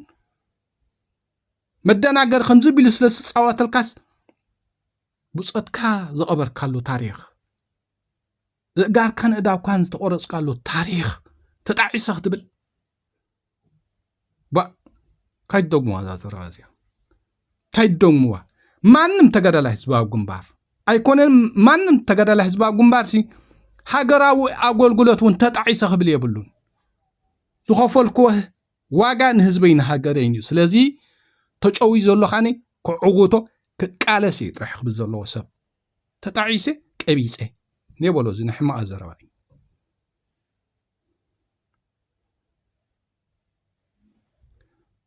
መደናገር ከምዚ ቢሉ ስለ ዝጻወተልካስ፣ ብጾትካ ዝቐበርካሉ ታሪኽ፣ እእጋርካን እዳውካን ዝተቆረጽካሉ ታሪኽ ተጣዒሰ ክትብል፣ ባ ካይደግሙዋ እዛ ዘረባ እዚኣ፣ ካይደግሙዋ። ማንም ተጋዳላይ ህዝባዊ ግንባር ኣይኮነን፣ ማንም ተጋዳላይ ህዝባዊ ግንባር ሲ ሃገራዊ ኣገልግሎት እውን ተጣዒሰ ክብል የብሉን። ዝኸፈልክዎ ዋጋ ንህዝበይ ንሃገረይን እዩ። ስለዚ ተጨውዩ ዘሎ ኻኒ ክዕውቶ ክቃለስ እዩ ጥራሕ ክብል ዘለዎ ሰብ። ተጣዒሰ ቀቢፀ ኔበሎ፣ እዚ ናይ ሕማቕ ዘረባ እዩ።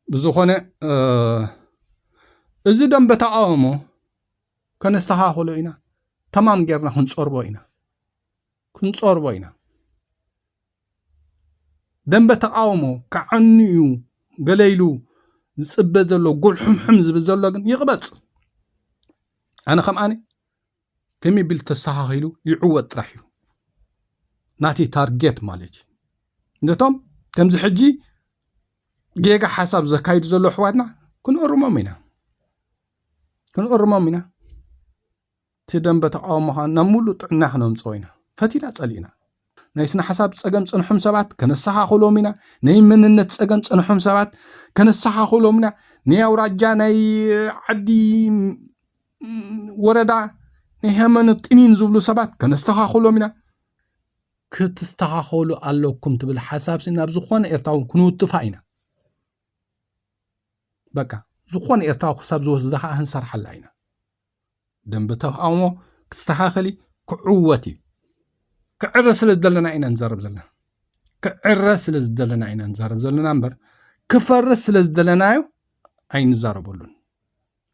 ብዝኾነ እዚ ደንበ ተቃውሞ ከነስተኻኽሎ ኢና። ተማም ጌርና ክንፀርቦ ኢና፣ ክንፀርቦ ኢና። ደንበ ተቃውሞ ከዓንዩ ገለ ኢሉ ዝፅበ ዘሎ፣ ጉልሕምሕም ዝብል ዘሎ ግን ይቕበፅ። ኣነ ከም ኣነ ከመይ ቢል ተስተኻኺሉ ይዕወት ጥራሕ እዩ ናተይ ታርጌት ማለት እዩ። ነቶም ከምዚ ሕጂ ጌጋ ሓሳብ ዘካይዱ ዘሎ ኣሕዋትና ክንእርሞም ኢና፣ ክንእርሞም ኢና። እቲ ደንበ ተቃውሞ ኸዓ ናብ ሙሉእ ጥዕና ክነምፅኦ ኢና። ፈቲና ፀሊእና ናይ ስነ ሓሳብ ፀገም ፀንሖም ሰባት ከነስተኻኽሎም ኢና። ናይ መንነት ፀገም ፀንሖም ሰባት ከነስተኻኽሎም ኢና። ናይ ኣውራጃ ናይ ዓዲ ወረዳ ናይ ሃይማኖት ጥኒን ዝብሉ ሰባት ከነስተኻኽሎም ኢና። ክትስተኻኸሉ ኣለኩም ትብል ሓሳብ ናብ ዝኾነ ኤርትራዊ ክንውትፋ ኢና። በቃ ዝኾነ ኤርትራዊ ክሳብ ዝወስዳ ከዓ ክንሰርሓላ ኢና። ደንበ ተቃውሞ ክስተኻኸል እዩ፣ ክዕወት እዩ። ክዕረ ስለ ዝደለና ኢና ንዛረብ ዘለና። ክዕረ ስለ ዝደለና ኢና ንዛረብ ዘለና እምበር ክፈርስ ስለ ዝደለናዮ ኣይንዛረበሉን።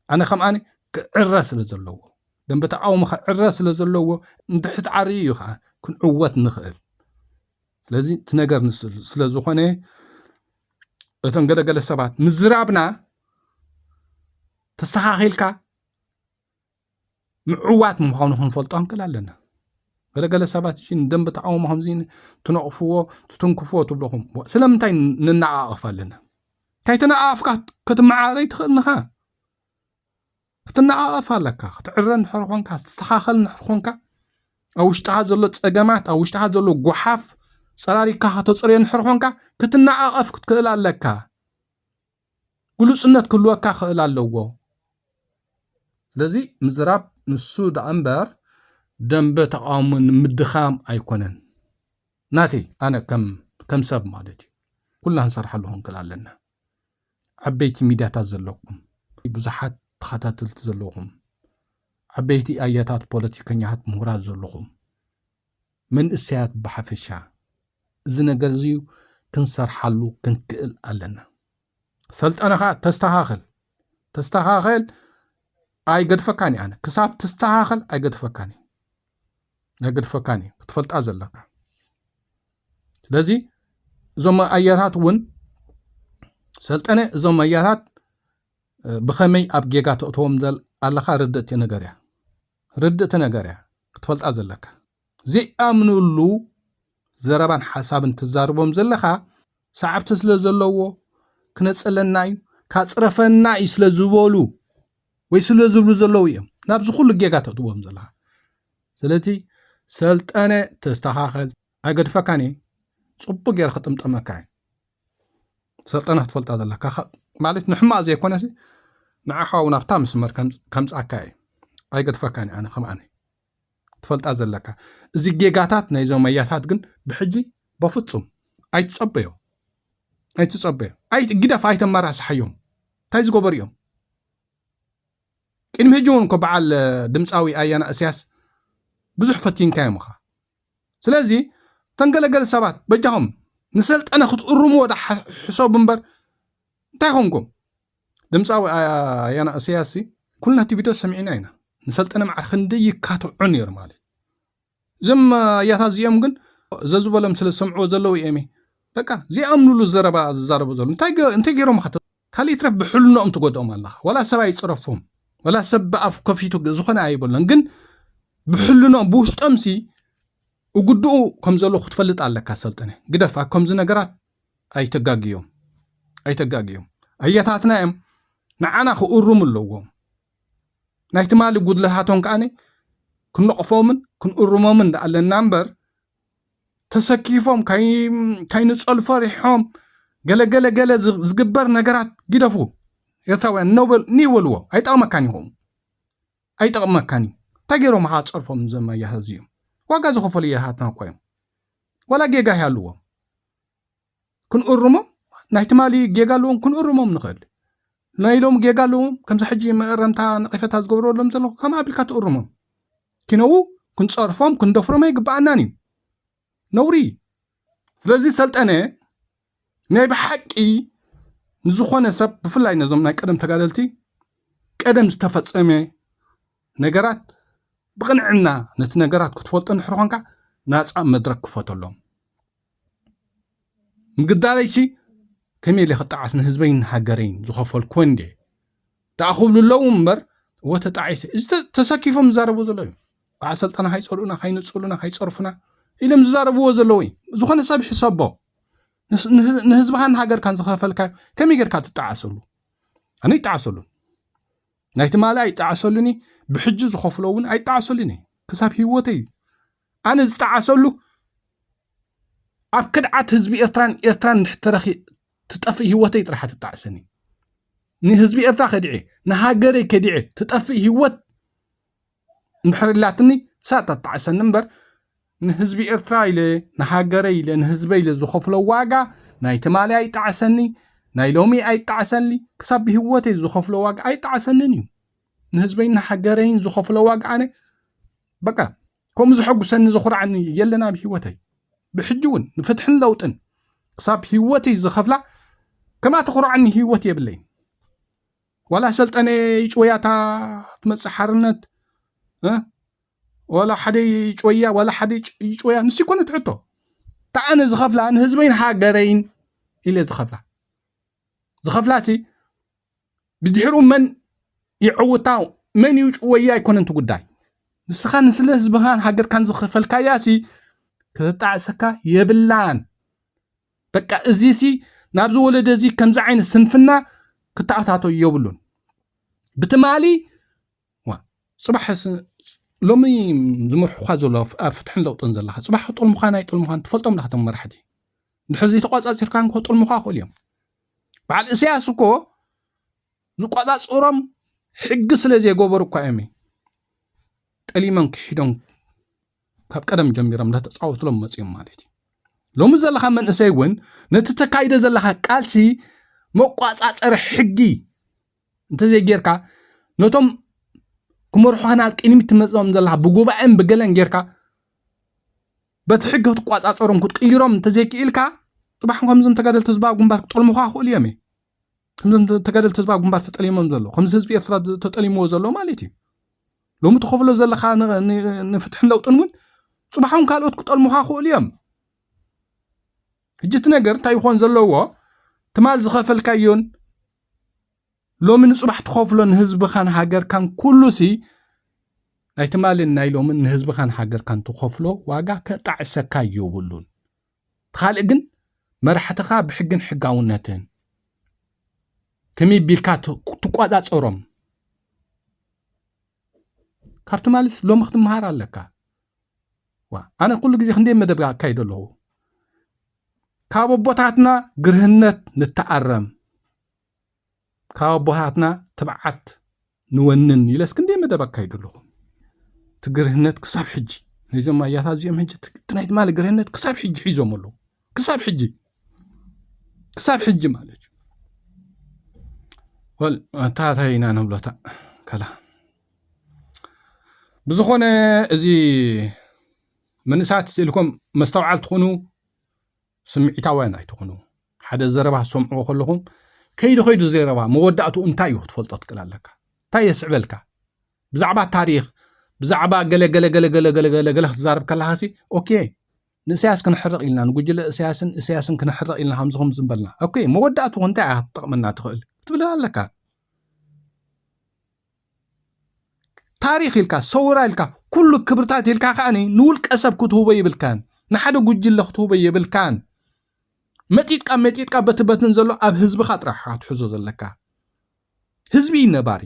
ኣነ ከም ኣነ ክዕረ ስለ ዘለዎ፣ ደንበ ተቃውሞ ክዕረ ስለ ዘለዎ፣ እንድሕር ተዓርዩ እዩ ከዓ ክንዕወት ንኽእል። ስለዚ እቲ ነገር ንስ- ስለ ዝኾነ እቶም ገለገለ ሰባት ምዝራብና ተስተኻኺልካ ምዕዋት ምዃኑ ክንፈልጦ ክንክእል ኣለና። ገለገለ ሰባት እሺ ንደንበ ተቃውሞ ከምዚ ትነቕፍዎ ትትንክፍዎ ትብለኹም፣ ስለምንታይ ንነዓቐፍ ኣለና? እንታይ ተነኣፍካ ክትመዓረይ ትኽእል ንኻ ክትነኣቐፍ ኣለካ። ክትዕረ እንድሕር ኾንካ፣ ክትስተኻኸል እንድሕር ኾንካ፣ ኣብ ውሽጥኻ ዘሎ ጸገማት፣ ኣብ ውሽጥኻ ዘሎ ጓሓፍ ጸራሪግካ ከተጽርዮ እንድሕር ኾንካ፣ ክትነኣቐፍ ክትክእል ኣለካ። ግሉጽነት ክህልወካ ክእል ኣለዎ። ስለዚ ምዝራብ ንሱ ደኣ እምበር ደንበ ተቃውሞ ንምድኻም ኣይኮነን። ናተይ ኣነ ከም ከም ሰብ ማለት እዩ። ኩልና ክንሰርሓሉ ክንክእል ኣለና። ዓበይቲ ሚድያታት ዘለኩም፣ ብዙሓት ተኸታተልቲ ዘለኹም፣ ዓበይቲ ኣያታት ፖለቲከኛታት ምሁራት ዘለኹም፣ መንእሰያት ብሓፈሻ እዚ ነገር እዚ ክንሰርሓሉ ክንክእል ኣለና። ሰልጠነ ኸዓ ተስተኻኸል፣ ተስተኻኸል ኣይገድፈካን እየ ኣነ። ክሳብ ትስተኻኸል ኣይገድፈካን እየ። ኣይገድፈካን እዩ ክትፈልጣ ዘለካ። ስለዚ እዞም ኣያታት እውን ሰልጠነ እዞም ኣያታት ብኸመይ ኣብ ጌጋ ተእትዎም ዘል ኣለኻ ርድእቲ ነገር እያ። ርድእቲ ነገር እያ ክትፈልጣ ዘለካ። ዘይኣምንሉ ዘረባን ሓሳብን ትዛርቦም ዘለኻ ሰዓብቲ ስለ ዘለዎ ክነጸለና እዩ ካጽረፈና እዩ ስለ ዝበሉ ወይ ስለ ዝብሉ ዘለዉ እዮም ናብዚ ኩሉ ጌጋ ተእትዎም ዘለኻ። ስለዚ ሰልጠነ ተስተኻኸል። ኣይገድፈካን እየ። ጽቡቅ ገይረ ክጥምጠመካ እየ። ሰልጠነ ክትፈልጣ ዘለካ ከ- ማለት ንሕማቅ ዘይኮነሲ ንዓኻ እውን ኣብታ መስመር ከም- ከምጽኣካ እየ። ኣይገድፈካን እየ ኣነ ከም ኣነ ትፈልጣ ዘለካ። እዚ ጌጋታት ናይዞም ኣያታት ግን ብሕጂ በፍጹም ኣይትጸበዮ፣ ኣይትጸበዮ። ኣይ ግደፍ፣ ኣይተመራስሓዮም። እንታይ ዝገበሩ እዮም? ቅድሚ ሕጂ እውን እኮ በዓል ድምፃዊ ኣያና እስያስ ብዙሕ ፈቲንካዮም ኢኻ። ስለዚ ተንገለገለ ሰባት በጃኹም ንሰልጠነ ክትእርምዎ ዳ ሐ- ሕሰቡ እምበር እንታይ ኾንኩም? ድምፃዊ ኣያና እስያስ ኩልና እቲ ቪድዮ ሰሚዕና ኢና። ንሰልጠነ ማዕረ ክንደይ ይካትዑ ነይሩ ማለት እዩ። እዞም ኣያታት እዚኦም ግን ዘዝበሎም ስለ ዝሰምዕዎ ዘለዉ እዮም። በቃ ዘይኣምኑሉ ዘረባ ዝዛረቡ ዘለዉ እንታይ ገ- እንታይ ገይሮም ኸ ካልእ ይትረፍ ብሕልኖኦም ትጎድኦም ኣለኻ። ዋላ ሰብ ኣይፅረፎም። ወላ ሰብ ብኣፍ ከፊቱ ዝኾነ ኣይበሎን። ግን ብሕልኖም ብውሽጦምሲ እጉድኡ ከም ዘሎ ክትፈልጥ ኣለካ። ሰልጠነ ግደፍ፣ ኣብ ከምዚ ነገራት ኣይተጋግዮም፣ ኣይተጋግዮም። ኣያታትና እዮም፣ ንዓና ክእርሙ ኣለዎም። ናይ ትማሊ ጉድለታቶም ከዓኒ ክንነቕፎምን ክንእርሞምን ኣለና እምበር፣ ተሰኪፎም ካይ-፣ ካይንጸልፎ ሪሖም ገለ ገለ ገለ ዝ-፣ ዝግበር ነገራት ግደፉ። ኤርትራውያን ነበል-፣ ንይበልዎ፣ ኣይጠቕመካን ይኸውን፣ ኣይጠቕመካን እዩ። እንታይ ገይሮም ኸዓ ጸርፎም ዘመያታት እዚኦም? ዋጋ ዝኸፈሉ ኣያታትና እኳ እዮም። ዋላ ጌጋ ይሃልዎም፣ ክንእርሞም፣ ናይ ትማሊ ጌጋ ኣለዎም፣ ክንእርሞም ንኽእል። ናይ ሎም ጌጋ ኣለዎም፣ ከምዚ ሕጂ መእረምታ ነቐፌታ ዝገብረሎም ዘለኹ ከም ኣቢልካ ትእርሞም። ኪነው ክንጸርፎም ክንደፍሮም ኣይግብኣናን እዩ። ነውሪ። ስለዚ ሰልጠነ ናይ ብሓቂ ንዝኾነ ሰብ፣ ብፍላይ ነዞም ናይ ቀደም ተጋደልቲ፣ ቀደም ዝተፈጸመ ነገራት ብቕንዕና ነቲ ነገራት ክትፈልጦ እንድሕር ኾንካ፣ ናጻ መድረክ ክፈተሎም። ምግዳለይሲ ከመይ ኢለ ክጠዓስ ንህዝበይን ንሃገረይን ዝኸፈልኩ እንዴ? ደኣ ክብሉ ኣለዉ እምበር፣ እወ ተጣዒሰ። እዚ ተ-፣ ተሰኪፎም ዝዛረቡ ዘለዉ እዩ። በዓል ሰልጠነ ካይጸልኡና፣ ካይንጽሉና፣ ካይጸርፉና ኢሎም ዝዛረብዎ ዘለዉ እዩ። ዝኾነ ሰብ ይሕሰቦ። ንስ-፣ ንህ-፣ ንህዝብኻን ንሃገርካን ዝኸፈልካ ከመይ ጌርካ ትጠዓሰሉ? ኣነ ይጠዓሰሉ። ናይ ትማሊ ኣይጠዓሰሉኒ፣ ብሕጂ ዝኸፍሎ እውን ኣይጠዓሰሉኒ። ክሳብ ህይወተይ እዩ። ኣነ ዝጠዓሰሉ ኣብ ክድዓት ህዝቢ ኤርትራን ኤርትራን እንድሕር ተረኺ-፣ ትጠፍእ ህይወተይ ጥራሕ ትጠዓሰኒ። ንህዝቢ ኤርትራ ከዲዐ፣ ንሃገረይ ከዲዐ ትጠፍእ ህይወት እንድሕር ኢላትኒ፣ እሳ ትጠዓሰኒ እምበር፣ ንህዝቢ ኤርትራ ኢለ፣ ንሃገረይ ኢለ፣ ንህዝበይ ኢለ ዝኸፍሎ ዋጋ ናይ ትማሊ ኣይጠዓሰኒ፣ ናይ ሎሚ ኣይጠዓሰኒ፣ ክሳብ ብህይወተይ ዝኸፍሎ ዋጋ ኣይጠዓሰንን እዩ። ንህዝበይን ንሃገረይን ዝኸፍሎ ዋጋ ኣነ በቃ ከምኡ ዘሐጉሰኒ ዘኹርዓኒ የለን ኣብ ህይወተይ። ብሕጂ እውን ንፍትሕን ለውጥን ክሳብ ህይወተይ ዝኸፍላ ከምኣ ተኹርዓኒ ህይወት የብለይን። ዋላ ሰልጠነ ይጭወያታ ትመጽእ ሓርነት፣ እ? ዋላ ሓደ ይጭወያ፣ ዋላ ሓደ ይጭ-፣ ይጭወያ፣ ንሱ ይኮነ ትሕቶ። እታ ኣነ ዝኸፍላ ንህዝበይን ሃገረይን ኢለ ዝኸፍላ። ዝኸፍላሲ ብድሕሩ መን ይዕውታ፣ መን ይጭወያ ኣይኮነን እቲ ጉዳይ። ንስኻ ንስለ ህዝብኻን ሃገርካን ዝኸፈልካያሲ ክተጣዕሰካ የብላን። በቃ እዚሲ ናብዚ ወለዶ እዚ ከምዚ ዓይነት ስንፍና ክተኣታቶ የብሉን። ብትማሊ፣ ዋ፣ ጽባሕ ስ-፣ ሎሚ ዝመርሑኻ ዘሎ ኣብ ፍትሕን ለውጥን ዘለኻ፣ ጽባሕ ክጠልሙኻን ኣይጠልሙኻን ትፈልጦም ዲኻ እቶም መራሕቲ? እንድሕር ዘይተቋጻጺርካን ክጠልሙኻ ይኽእሉ እዮም። በዓል ኢሳያስ እኮ ዝቋጻጽሮም ሕጊ ስለ ዘይገበሩ እኳ እዮም ጠሊሞም ክሒዶም ካብ ቀደም ጀሚሮም እንዳተጻወትሎም መጺኦም ማለት እዩ። ሎሚ ዘለኻ መንእሰይ እውን ነቲ ተካይደ ዘለኻ ቃልሲ መቋጻጸሪ ሕጊ እንተዘይጌርካ፣ ነቶም ክመርሑኻ ናብ ቅድሚት ትመጽኦም ዘለኻ ብጉባኤን ብገለን ጌርካ፣ በቲ ሕጊ ክትቋጻጸሮም ክትቅይሮም እንተዘይክኢልካ፣ ጽባሕ ከምዞም ተጋደልቲ ህዝባዊ ግንባር ክጠልሙኻ ክኽእሉ እዮም። ከምዞም ተጋደልቲ ህዝባዊ ግንባር ተጠሊሞም ዘሎ፣ ከምዚ ህዝቢ ኤርትራ ተጠሊምዎ ዘሎ ማለት እዩ። ሎሚ ትኸፍሎ ዘለኻ ን-፣ ን-፣ ንፍትሕን ለውጥን እውን ጽባሕ እውን ካልኦት ክጠልሙኻ ክኽእሉ እዮም። ሕጂ እቲ ነገር እንታይ ይኾን ዘለዎ? ትማል ዝኸፈልካዮን ሎሚ ንጽባሕ ትኸፍሎ ንህዝብኻን ሃገርካን ኩሉሲ ናይ ትማልን ናይ ሎምን ንህዝብኻን ሃገርካን ትኸፍሎ ዋጋ ከጣዕሰካ የብሉን። እቲ ካልእ ግን መራሕትኻ ብሕግን ሕጋውነትን ከመይ ቢልካ ት-፣ ትቋጻጸሮም። ካብ ትማልስ ሎሚ ክትመሃር ኣለካ። ዋ፣ ኣነ ኩሉ ግዜ ክንደይ መደብ ኣካይዶ ኣለኹ። ካብ ኣቦታትና ግርህነት ንተኣረም፣ ካብ ኣቦታትና ትብዓት ንወንን ኢለስ ክንደይ መደብ ኣካይዶ ኣለኹ። እቲ ግርህነት ክሳብ ሕጂ፣ ነዞም ኣያታት እዚኦም ሕጂ እቲ፣ እቲ ናይ ትማሊ ግርህነት ክሳብ ሕጂ ሒዞም ኣለዉ። ክሳብ ሕጂ፣ ክሳብ ሕጂ ማለት እዩ። ወል፣ እንታይ ኢና ንብሎታ ከላ። ብዝኾነ እዚ መንእሳት ኢልኩም መስተውዓል ትኹኑ፣ ስምዒታውያን ኣይትኹኑ። ሓደ ዘረባ ትሰምዕዎ ከለኹም ከይዱ ከይዱ ዘረባ መወዳእትኡ እንታይ እዩ ክትፈልጦ ትክእል ኣለካ። እንታይ የስዕበልካ? ብዛዕባ ታሪኽ፣ ብዛዕባ ገለ ገለ ገለ ገለ ገለ ገለ ገለ ክትዛረብ ከለኻሲ፣ ኦኬ፣ ንእስያስ ክንሕርቕ ኢልና፣ ንጉጅለ እስያስን እስያስን ክንሕርቕ ኢልና ከምዚ ከምዚ ዝበልና። ኦኬ፣ መወዳእትኡ እንታይ እያ ክትጠቕመና ትኽእል ክትብል ኣለካ። ታሪኽ ኢልካ፣ ሰውራ ኢልካ፣ ኩሉ ክብርታት ኢልካ ከኣ ንውልቀ ሰብ ክትህቦ የብልካን፣ ንሓደ ጉጅለ ክትህቦ የብልካን። መጢጥካ መጢጥካ በቲ በትን ዘሎ ኣብ ህዝብኻ ጥራሕ ክትሕዞ ዘለካ። ህዝቢ እዩ ነባሪ።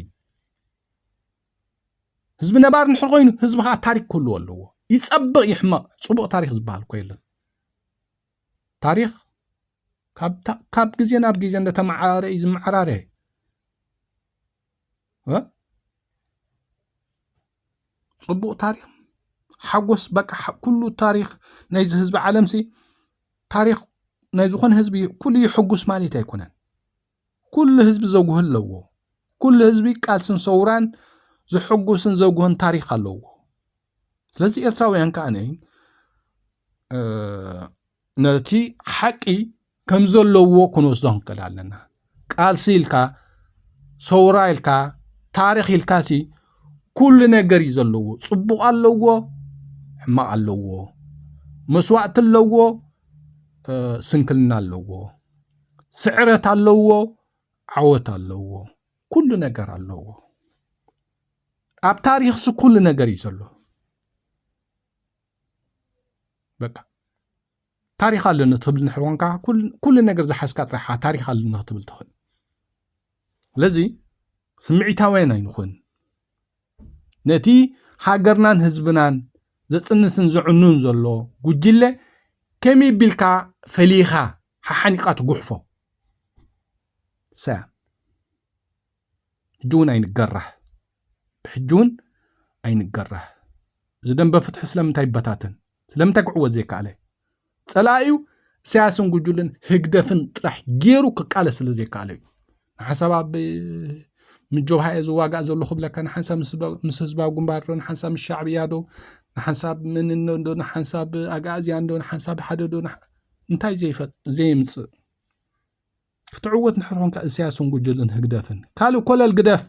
ህዝቢ ነባሪ እንድሕር ኮይኑ፣ ህዝቢ ከዓ ታሪክ ክህልዎ ኣለዎ። ይጸብቕ ይሕመቕ፣ ጽቡቕ ታሪክ ዝበሃል እኮ የለን። ታሪክ ካብ ታ-፣ ካብ ግዜ ናብ ግዜ እንደተመዓራረ እዩ ዝመዓራረ። እ? ጽቡቕ ታሪክ፣ ሓጎስ፣ በቃ፣ ሓ-፣ ኩሉ ታሪክ ናይዚ ህዝቢ ዓለምሲ፣ ታሪክ ናይ ዝኾነ ህዝቢ ኩሉ ይሕጉስ ማለት ኣይኮነን። ኩሉ ህዝቢ ዘጉህ ኣለዎ። ኩሉ ህዝቢ ቃልስን ሰውራን ዝሕጉስን ዘጉህን ታሪክ ኣለዎ። ስለዚ ኤርትራውያን ከኣ ነቲ ሓቂ ከም ዘለዎ ክንወስዶ ክንክእል ኣለና። ቃልሲ ኢልካ፣ ሰውራ ኢልካ፣ ታሪኽ ኢልካሲ ኩሉ ነገር እዩ ዘለዎ። ጽቡቕ ኣለዎ፣ ሕማቕ ኣለዎ፣ መስዋእቲ ኣለዎ፣ እ፣ ስንክልና ኣለዎ፣ ስዕረት ኣለዎ፣ ዓወት ኣለዎ፣ ኩሉ ነገር ኣለዎ። ኣብ ታሪኽሲ ኩሉ ነገር እዩ ዘሎ። በቃ ታሪኽ ኣለኒ ትብል እንድሕር ኮንካ፣ ኩል-፣ ኩሉ ነገር ዝሓዝካ ጥራሕ ታሪኽ ኣለኒ ክትብል ትኽእል። ስለዚ ስምዒታውያን ኣይንኹን። ነቲ ሃገርናን ህዝብናን ዘጽንስን ዘዕኑን ዘሎ ጉጅለ ከመይ ቢልካ ፈሊኻ ሓሓኒቕካ ትጉሕፎ? ሰ-፣ ሕጂ እውን ኣይንገራህ። ብሕጂ እውን ኣይንገራህ። እዚ ደንበ ፍትሒ ስለምንታይ ይበታተን? ስለምንታይ ክዕወት ዘይከኣለ? ጸላኢኡ ኢሳያስን ጉጅልን ህግደፍን ጥራሕ ገይሩ ክቃለስ ስለ ዘይከኣለ እዩ። ንሓንሳብ ኣብ ምጆብሃ እየ ዝዋጋእ ዘለኹ ክብለካ፣ ንሓንሳብ ምስ ህዝባ-፣ ምስ ህዝባዊ ግንባር ዶ፣ ንሓንሳብ ምስ ሻዕብያ ዶ፣ ንሓንሳብ መንኖ ዶ፣ ንሓንሳብ ኣግኣዝያን ዶ፣ ንሓንሳብ ሓደ ዶ፣ ንሓ-፣ እንታይ ዘይፈጥ-፣ ዘይምጽእ? ክትዕወት እንድሕር ኮንካ፣ ኢሳያስን ጉጅልን ህግደፍን ካልእ ኮለል ግደፍ።